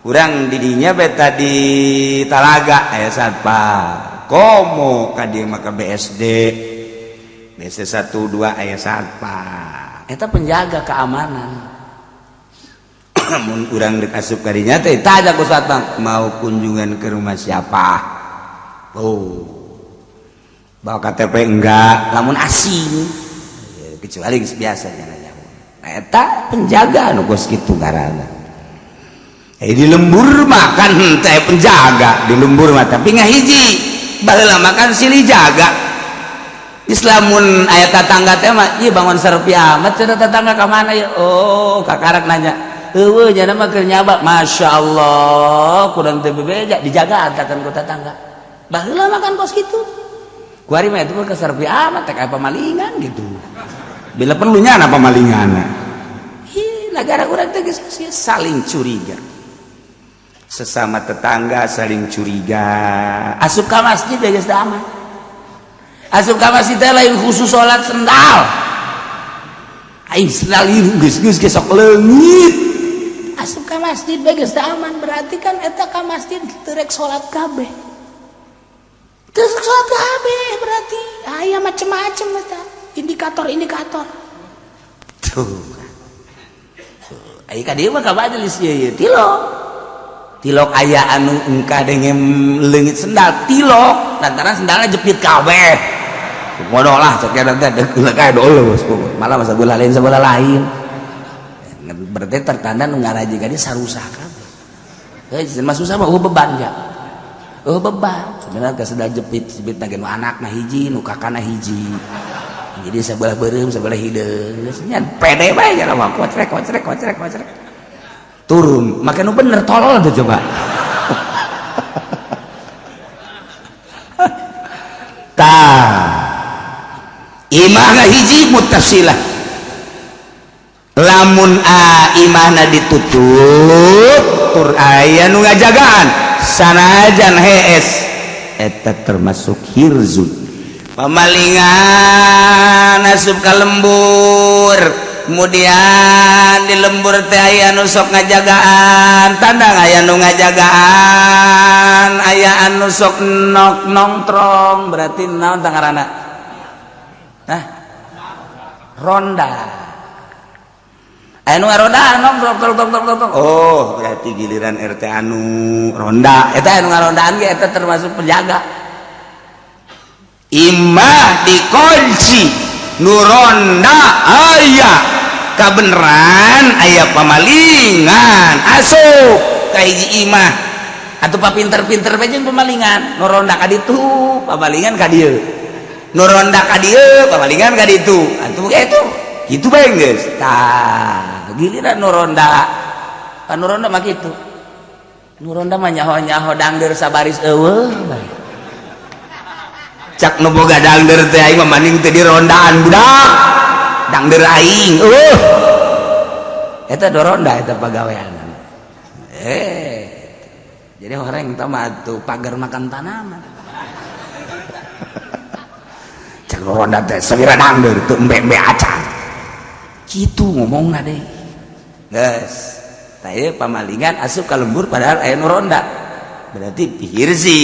Urang didinya beta di Talaga aya satpam. Komo ka dieu mah ka BSD. BSD 1 2 aya satpam. Eta penjaga keamanan. Mun urang rek asup ka dinya teh tanya ku satpam, mau kunjungan ke rumah siapa? Oh. Bawa KTP enggak, lamun asing. Kecuali geus biasa nya nanya. Nah, eta penjaga nu kos kitu ngaranna. Di lembur mah kan teh penjaga di lembur mah tapi ngahiji baheula makan silih jaga. Islamun aya tatangga teh mah ieu bangun serpi amat cenah tetangga ka mana ya? Oh, kakarak nanya. Eueuh nya mah keur nyaba. Masyaallah, kurang teh bebeja dijaga kan ku tetangga. Baheula makan kos kitu. Kuari mah itu mah keserpi amat teh kayak pamalingan gitu. Bila perlunya ana pamalingan. Hi, negara urang teh geus saling curiga. Sesama tetangga saling curiga. Asup ka masjid geus aman. Asup ka masjid teh lain khusus salat sendal. Aing sendal ieu geus geus ge sok leungit. Asup ka masjid bae geus aman berarti kan eta ka masjid teu rek salat kabeh. Teu rek salat kabeh berarti aya macem-macem eta indikator-indikator. Tuh. Ai ka dieu mah ka majelis ieu ieu tilok. Tilok aya anu engka denge leungit sendal tilok lantaran sendalna jepit kabeh. Bodoh lah cek eta teh deuk kae dulu malah masa bola lain sebelah lain. Berarti tertanda nu ngaraji ka dieu sarusah kabeh. Heuh mah susah mah eueuh beban ja. Eueuh beban sebenarnya geus sedal jepit-jepit na ge nu anakna hiji nu kakana hiji. Jadi sebelah beureum sebelah hideung geus nya pede bae nya mah kocrek kocrek kocrek kocrek. Turun, maka nu bener tolol tuh coba. Tah. Imahna hiji muttasilah. Lamun a imahna ditutup tur aya nu ngajagaan sanajan hees eta termasuk hirzun. Pamalingan asup ka lembur. Kemudian di lembur teh aya anu sok ngajagaan, tandang aya nu ngajagaan, aya anu sok nok nongtrong, berarti naon tah ngaranna? Hah? Ronda. Aya nu ngarondaan nongtrong tong tong tong tong. Oh, berarti giliran RT anu ronda. Eta anu ngarondaan ge eta termasuk penjaga. Imah dikunci nu ronda aya kabeneran aya pamalingan asup ka hiji imah atuh papinter-pinter bae jeung pamalingan nu ronda ka ditu pamalingan ka dieu nu ronda ka dieu pamalingan ka ditu atuh kitu kitu bae geus tah giliran nu ronda kan nu ronda mah kitu nu ronda mah nyaho-nyaho dangdeur sabaris eueuh bae cak nu boga dangdeur teh aing mah maning teh dirondaan budak dangdeur aing eueuh eta doronda eta pagawean Jadi orang mah tuh pagar makan tanaman. Cek ronda teh sawira dangdeur teu embe-embe acan. Kitu ngomongna deui. Geus. Tah ieu pamalingan asup ka lembur padahal aya nu ronda. Berarti pihirzi.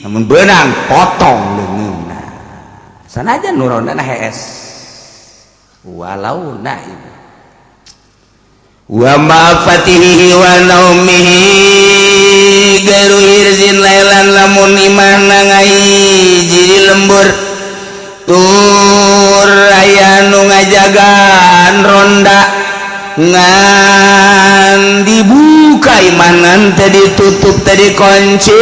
Namun beunang potong leungeunna. Sanajan nu rondana hees. Walau na ibu. Wa ma fatihi wa naumihi gairu hirzin lailan lamun imahna ngahiji di lembur tur aya nu ngajagaan ronda ngan dibuka imanan teh ditutup teh dikunci,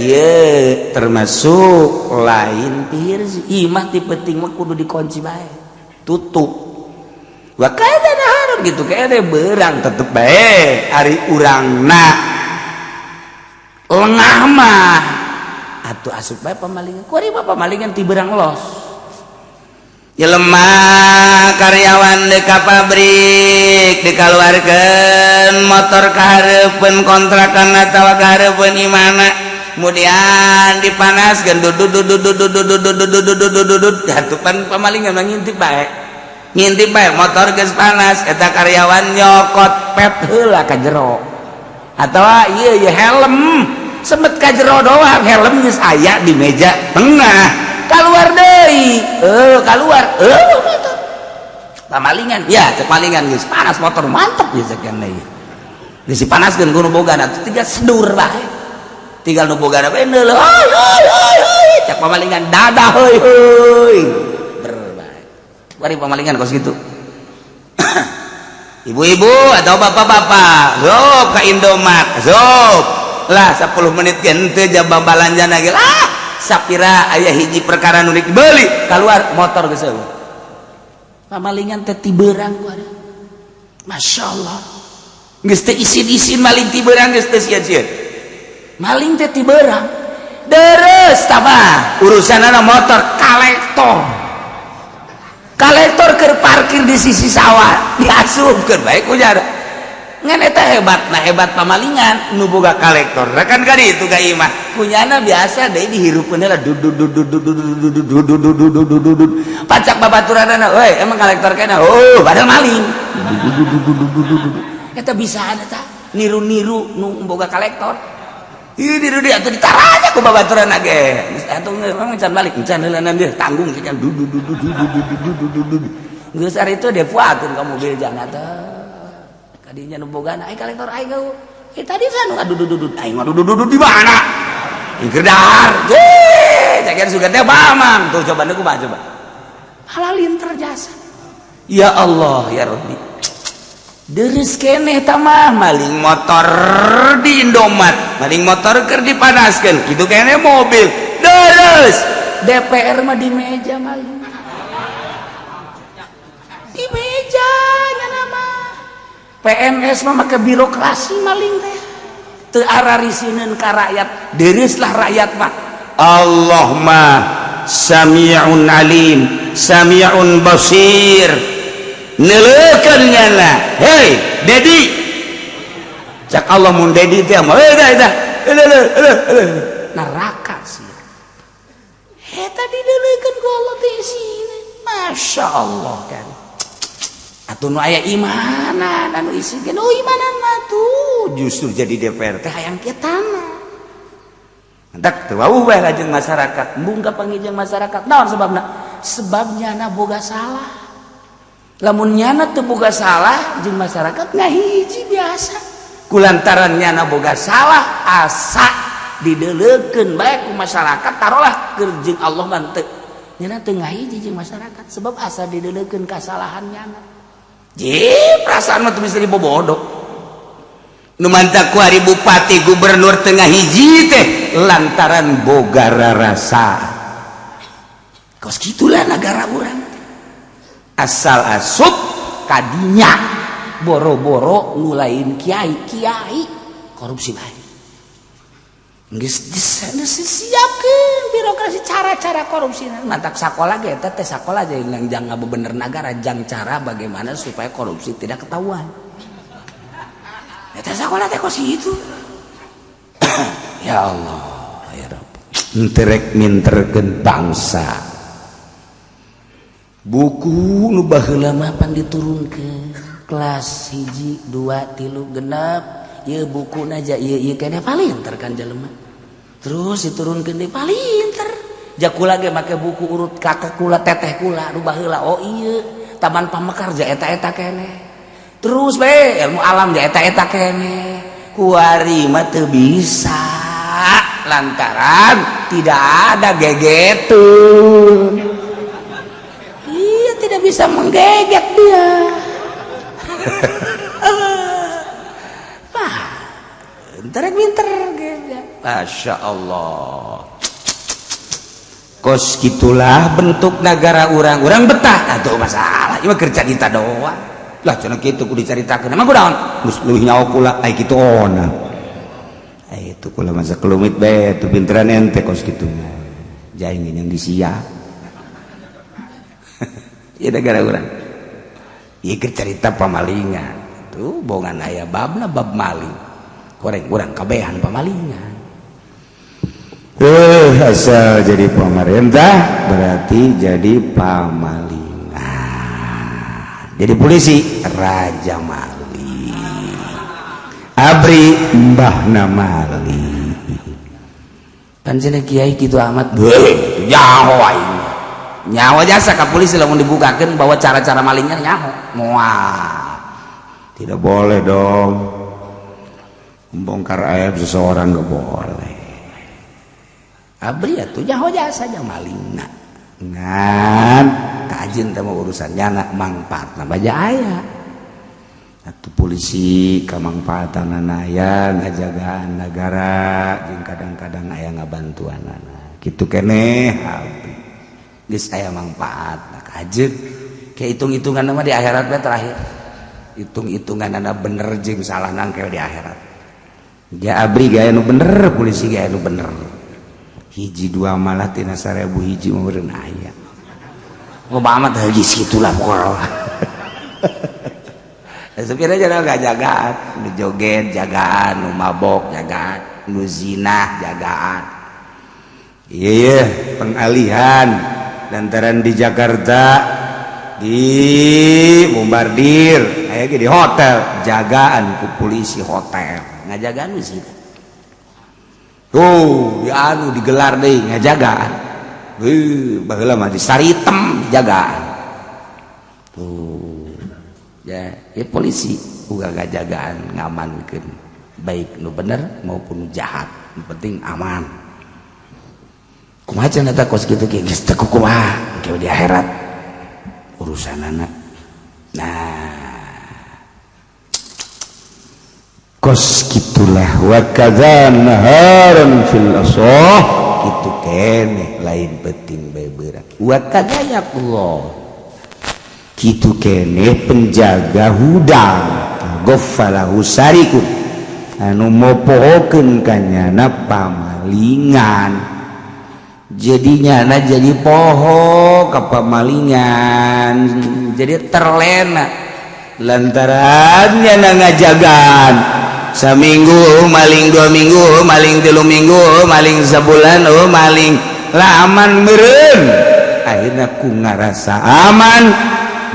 ieu termasuk lain pihirzi. Imah ti peuting mah kudu dikunci bae, tutup. Wa kada naharon gitu kayaknya berang tetep bae ari urangna lengah mah atuh asup bae pamalingan. Kuari mah pamalingan ti berang los jelema karyawan di ka pabrik dikaluarkeun motor ka hareupeun kontrakan atawa ka hareupeun imahna, kemudian dipanaskeun dudut dudut dudut dudut dudut dudut dudut dudut, atuh pamalingan mah ngintip bae, ngintip bae motor geus panas. Eta karyawan nyokot pet heula ka jero atawa ieu ieu helm semet ka jero doang, helm geus aya di meja tengah, keluar deui, keluar motor pamalingan ya. Cek malingan geus panas motor, mantep ya cek deui, geus dipanaskeun ku nu bogana, tinggal sedur bae, tinggal nu bogana bae neuleuh, heuy heuy heuy heuy, cek pamalingan dadah heuy heuy. Bari pamalingan kos gitu. Ibu-ibu atau bapak-bapak, zop ke Indomaret, zop lah 10 menit gente jaba balanja lagi lah sapira aya hiji perkara nu dibeli, keluar motor geus eueuh. Pamalingan teh ti beurang ku ada. Masya Allah, geus teu isin-isin maling ti beurang, geus teu sieun-sieun maling teh ti beurang. Deres tabah urusanana motor kolektor, kolektor ke parkir di sisi sawah diasupkeun bae ku jara. Ngan eta hebat, nah hebat pamalingan nu boga kolektor kan kali itu ka imah kunyana biasa deui dihirupkeun heula dudut dudut dudut dudut dudut dudut dudut dudut, pacak babaturanana, "Euy, emang kolektor kena?" Oh, padahal maling. Eta bisaan eta niru-niru nu boga kolektor. Ieu niru dia atuh ditaranya ku babaturanna ge. Geus atuh emang can balik, can heula dia tanggung can dudut dudut dudut dudut dudut. Geus ari itu dia fuakeun ka mobil jana teh. Kadinya nu bogana, "Ai kolektor aing geu." Eh, tadi saya nu ngadudut-dudut, aing ngadudut-dudut di mana? Ih dahar. Ye, cakian sugan teh mamang. Tuh coba kumaha coba. Halalin terjasa. Ya Allah, ya Rabbi. Deres keneh tamah maling motor di Indomaret, maling motor keur dipanaskeun, kitu keneh mobil. Deres. DPR mah di meja maling. Di meja nya mah. PNS mah make birokrasi maling teh. Teu ararisineun ka rakyat, dereuslah rakyat mah. Allah mah sami'un alim, sami'un basir. Neuleukeun nyana. Hei, Dedi. Cak Allah mun Dedi teh mah heuh dah dah. Neraka sih. Eta dideuleukeun ku Allah teh isina. Masya Allah kan. Atuh nu aya imanan anu isi ge nu imanan mah tuh justru jadi DPR teh hayang kieu tanah. Entak teu wawuh bae lajeng masyarakat, embung ka panggih masyarakat. Naon sebabna? Sebab nyana boga salah. Lamun nyana teu boga salah jeung masyarakat ngahiji biasa. Kulantaran nyana boga salah asa dideleukeun bae ku masyarakat, tarolah keur jeung Allah mah teu. Nyana teu ngahiji jeung masyarakat sebab asa dideleukeun kasalahan nyana. Je, perasaan mah teu bisa dibobodo. Nu mantak ku ari bupati gubernur tengah hiji teh lantaran boga rarasa. Kos gitulah negara urang. Asal asup kadinya boro-boro nu lain kiai, kiai korupsi bae. Geus disiapkeun birokrasi cara-cara korupsi. Mantak sakola ge eta teh sakola jeung jang ngabebener nagara jang cara bagaimana supaya korupsi tidak ketahuan. Eta sakola teh kos itu. Ya Allah ya Rabb, enterek minterkeun bangsa. Buku nu baheula mah pan diturunkeun kelas 1 2 3 genep ieu bukuna ja ieu ieu keneh palinter kan jelema. Terus diturunkeun deui palinter. Ja kula ge make buku urut kakak kula teteh kula nu baheula oh ieu Taman Pamekar ja eta-eta keneh. Terus bae ilmu alam ja eta-eta keneh. Kuari mah teu bisa lantaran tidak ada gegetun. Iya tidak bisa menggeget dia. Wah, entar pinter geget. Masya Allah. Kos gitulah bentuk negara orang-orang betah atau masalah. Ini mah kerja kita doang. Lah cenah kitu kudu dicaritakeun. Emang kunaon? Geus leuwih nyaho kula ai kitu ona. Ai itu kula masa kelumit bae teu pinteran ente kos kitu mah. Jaing yang disia. Ieu negara urang. Ieu keur carita pamalingan. Tuh bongan aya babna bab maling. Koreng urang kabehan pamalingan. Asal jadi pemerintah berarti jadi pamalingan. Jadi polisi raja maling. Abri mbahna maling. Pan cenah kiai kitu amat. Beuh, nyaho aing. Nyaho jasa ka polisi lamun dibukakeun bahwa cara-cara malingnya nyaho. Moal. Tidak boleh dong. Membongkar aib seseorang enggak boleh. Abri atuh nyaho jasa nya malingna. Ngan kajin teh mah urusan nyana mangpaatna baja aya. Atuh polisi kamangpaatanana aya ngajagaan nagara jeung kadang-kadang aya ngabantuanana. Kitu keneh abri. Geus aya mangpaatna kajeun. Ke hitung-hitungan mah di akhirat we terakhir. Hitung-hitunganana bener jeung salah nangkel di akhirat. Ja abri gaya nu bener, polisi gaya nu bener. Hiji dua malah tina 1000 hiji meureun aya. Loba amat geus kitulah pokona. Supirnya jangan gak jagaan, nu joget jagaan, nu mabok jagaan, nu zina jagaan. Iya, pengalihan lantaran di Jakarta di bombardir, aya ge di hotel jagaan ku polisi hotel, ngajagaan nu zina. Tuh, di anu digelar deui ngajagaan. Heuh, baheula mah di Saritem jagaan. Tuh. Ya, ya polisi uga ngajagaan ngamankeun baik nu bener maupun nu jahat, nu penting aman. Kumaha cenah eta kos kitu ge geus teu kumaha ke di akhirat urusanana. Nah, kos kitulah wa kadza naharan fil asah kitu keneh lain penting bae beurang. Wa kadza yaqullah kitu keneh penjaga hudang goffalahu sariku anu mopohokeun ka nyana pamalingan. Jadinya na jadi poho ka pamalingan, jadi terlena lantaran nyana ngajagaan saminggu maling, 2 minggu maling, 3 minggu maling, sebulan oh maling lah aman meureun. Akhirna ku ngarasa aman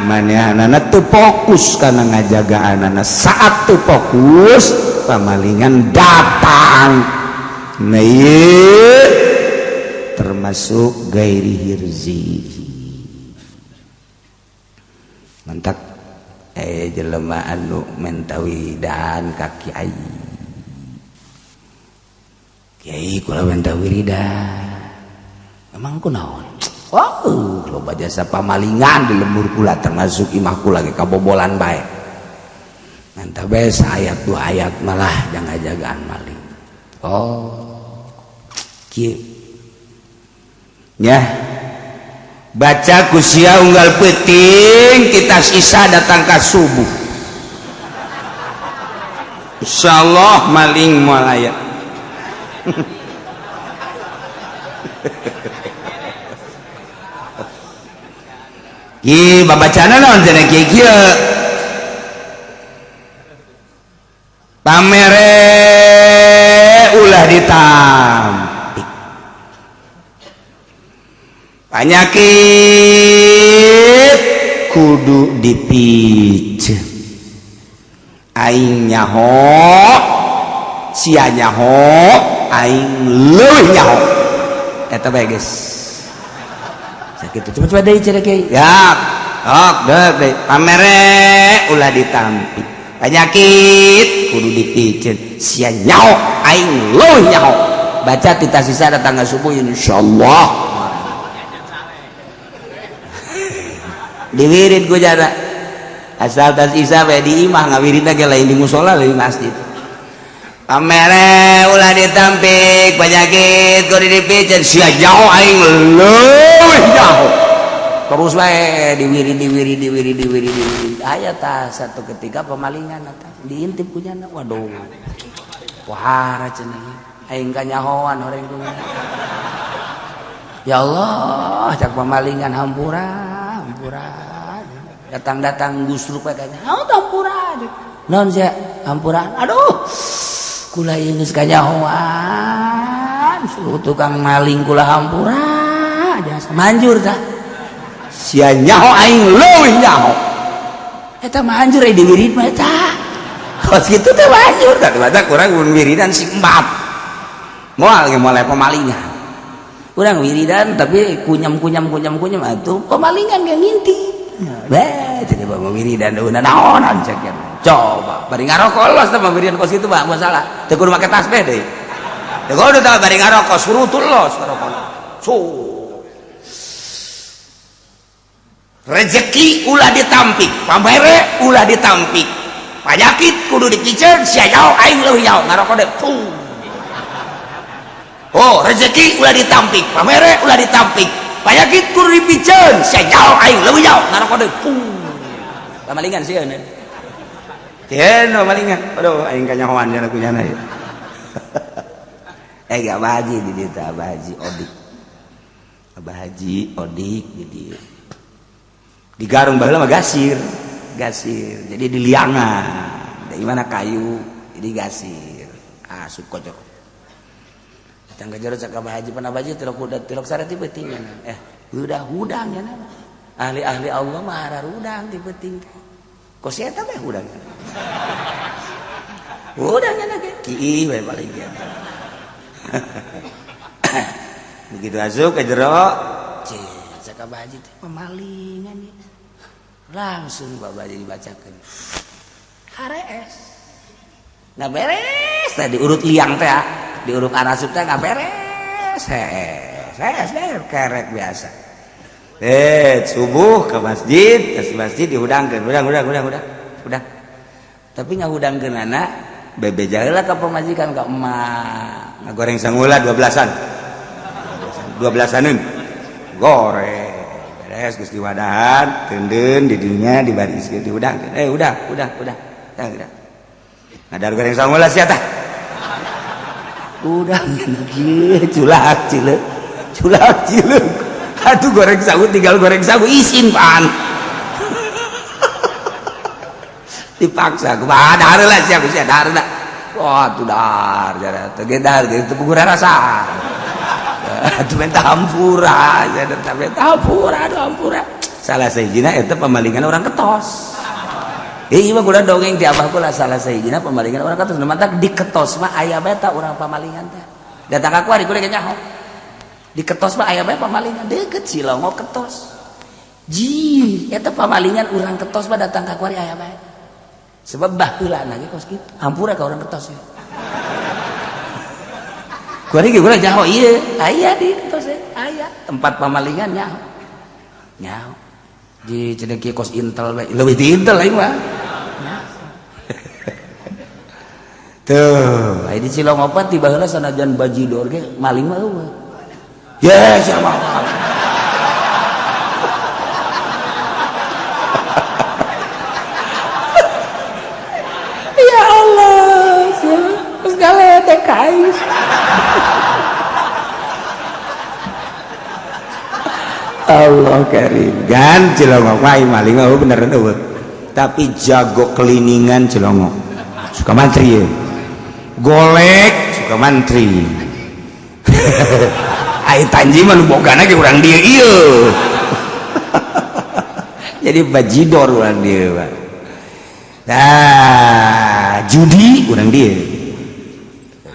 manehanana teu fokus kana ngajagaanana. Saat teu fokus pamalingan datang. Nah ieu termasuk gairi hirzi. Mantak jelema anu mentawi dan ka kiai. Kiai kula menta wiridan. Emang kunaon? Wah, loba jasa pamalingan di lembur kula termasuk imah kula ge kabobolan bae. Mantap bae saayat 2 ayat malah jangan jagaan maling. Oh. Kieu. Ya. Baca kusia unggal peuting kita sisa datang ka subuh. Insyaallah maling moal aya. Ki babacana naon cenah kieu kieu. Pamere ulah ulah ditampik. Penyakit kudu dipiceun. Aing nyaho, sia nyaho, aing leuwih nyaho. Eta bae geus. Sakitu coba-coba deui cenah kiai. Ya, ok deuk deui. Pamere ulah ditampik. Penyakit kudu dipiceun. Sia nyaho, aing leuwih nyaho. Baca titah sisa datang subuh insyaallah. Diwirid ku jana asal tas isa bae di imah ngawiridna ge lain di musala lain di masjid. Pamere ulah ditampik, penyakit kudu dipiceun, sia nyaho aing leuwih nyaho. Terus bae diwirid diwirid diwirid diwirid diwirid. Aya tah satu ketika pemalingan eta diintip ku jana. Waduh. Wahara cenah aing kanyahoan horeng ku. Ya Allah, cak pemalingan hampura, hampura. Datang-datang gusruk bae kanya. Oh, hampura. Naon sia? Hampura. Aduh. Kula ieu geus kanyahoan. Suruh tukang maling kula hampura. Jasa manjur tah. Sia nyaho aing leuwih nyaho. Eta manjur euy diwirid mah eta. Kos kitu teh manjur tah baca kurang mun wiridan si empat. Moal ge mulai pemalingan. Urang wiridan tapi kunyam kunyam kunyam kunyam atuh pemalingan ge ngintip. Beh, jadi bawa wiridan udah naonan cek. Coba bari ngarokok los teh wiridan kos kitu mah masalah. Teu kudu make tasbih deui. Teu kudu tah bari ngarokok surutul los ngarokok. So. Rezeki ulah ditampik, pamere ulah ditampik. Panyakit kudu dipiceun, sia nyaho aing leuwih nyaho ngarokok deui. Oh, rezeki ulah ditampik, pamere ulah ditampik. Panyakit kudu dipiceun, sia nyaho aing leuwih nyaho ngarokok deui. Pamalingan sieun. Sieun pamalingan. Aduh, aing kanyahoan cenah kunyana ieu. Eh, Abah Haji di dieu teh, Abah Haji Odik. Abah Haji Odik di dieu. Di Garung baheula mah gasir, gasir. Jadi di liangan. Dari mana kayu, jadi gasir. Asup kocok. Datang ke jero cak Abah Haji, pan Abah Haji tilok huda tilok sare ti peuting. Udah hudang nya. Ahli-ahli Allah mah hararudang ti peuting. Kos eta mah hudang. Hudang nya ge kiih we paling ge. Begitu asup ke jero, cak Abah Haji teh pemalingan ieu. Langsung Abah Haji dibacakeun. Harees. Nah beres tadi urut liang teh ya. Diuruk arasup teh nggak beres, hees, hees, kerek biasa. Subuh ke masjid dihudangkeun, hudang. Tapi ngahudangkeun anak, bebejalah ke pemajikan ke emak, ngagoreng sangula 12-an. 12-aneun. Goreng. Beres geus diwadahan, teundeun di dinya dibariskeun dihudangkeun. Udah. Tah, udah. Ngadar goreng sangula sia tah. Udah kieu culak cileuk. Culak cileuk. Atuh goreng sagu tinggal goreng sagu isin pan. Dipaksa kumaha dahar lah sia sia dahar lah. Wah tuh dahar jara teu ge dahar ge teu puguh rasa. Atuh minta hampura, sia minta hampura, aduh hampura. Salah sahijina eta pamalingan orang ketos. Ieu mah kuda dongeng di abah kula salah sahijina pamalingan orang ketos. Nu mantak diketos mah aya bae ta urang pamalingan teh. Datang ka kuari kudu nyaho. Diketos mah aya bae pamalingan deukeut Cilongo ketos. Ji, eta pamalingan urang ketos mah datang ka kuari aya bae. Sebab baheulana ge kos kitu. Hampura ka urang ketos ya. Kuari ge urang nyaho ieu, aya di ketos aya tempat pamalingan nyaho. Nyaho. Ji cenah kieu kos intel bae, leuwih di intel aing mah. Tuh, aya di Cilongo ti baheula sanajan bajidor ge maling mah eueuh. Ye, sia mah. Ya Allah, sia geus galedek ka aing. Allah karim. Gan Cilongo mah maling mah beneran eueuh. Tapi jago keliningan Cilongo. Suka mantri ye. Golek Ke mantri. Ai Tanji mah nu bogana ge urang dieu ieu. Jadi bajidor urang dieu, Pak. Nah, judi urang dieu.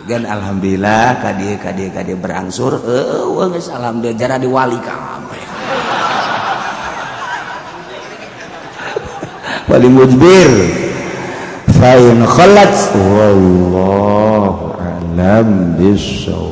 Gan alhamdulillah ka dieu, ka dieu, ka dieu berangsur eueuh geus, alhamdulillah jara diwali kabeh. Wali mujbir fa in khalat, wallahu a'lam bissawab.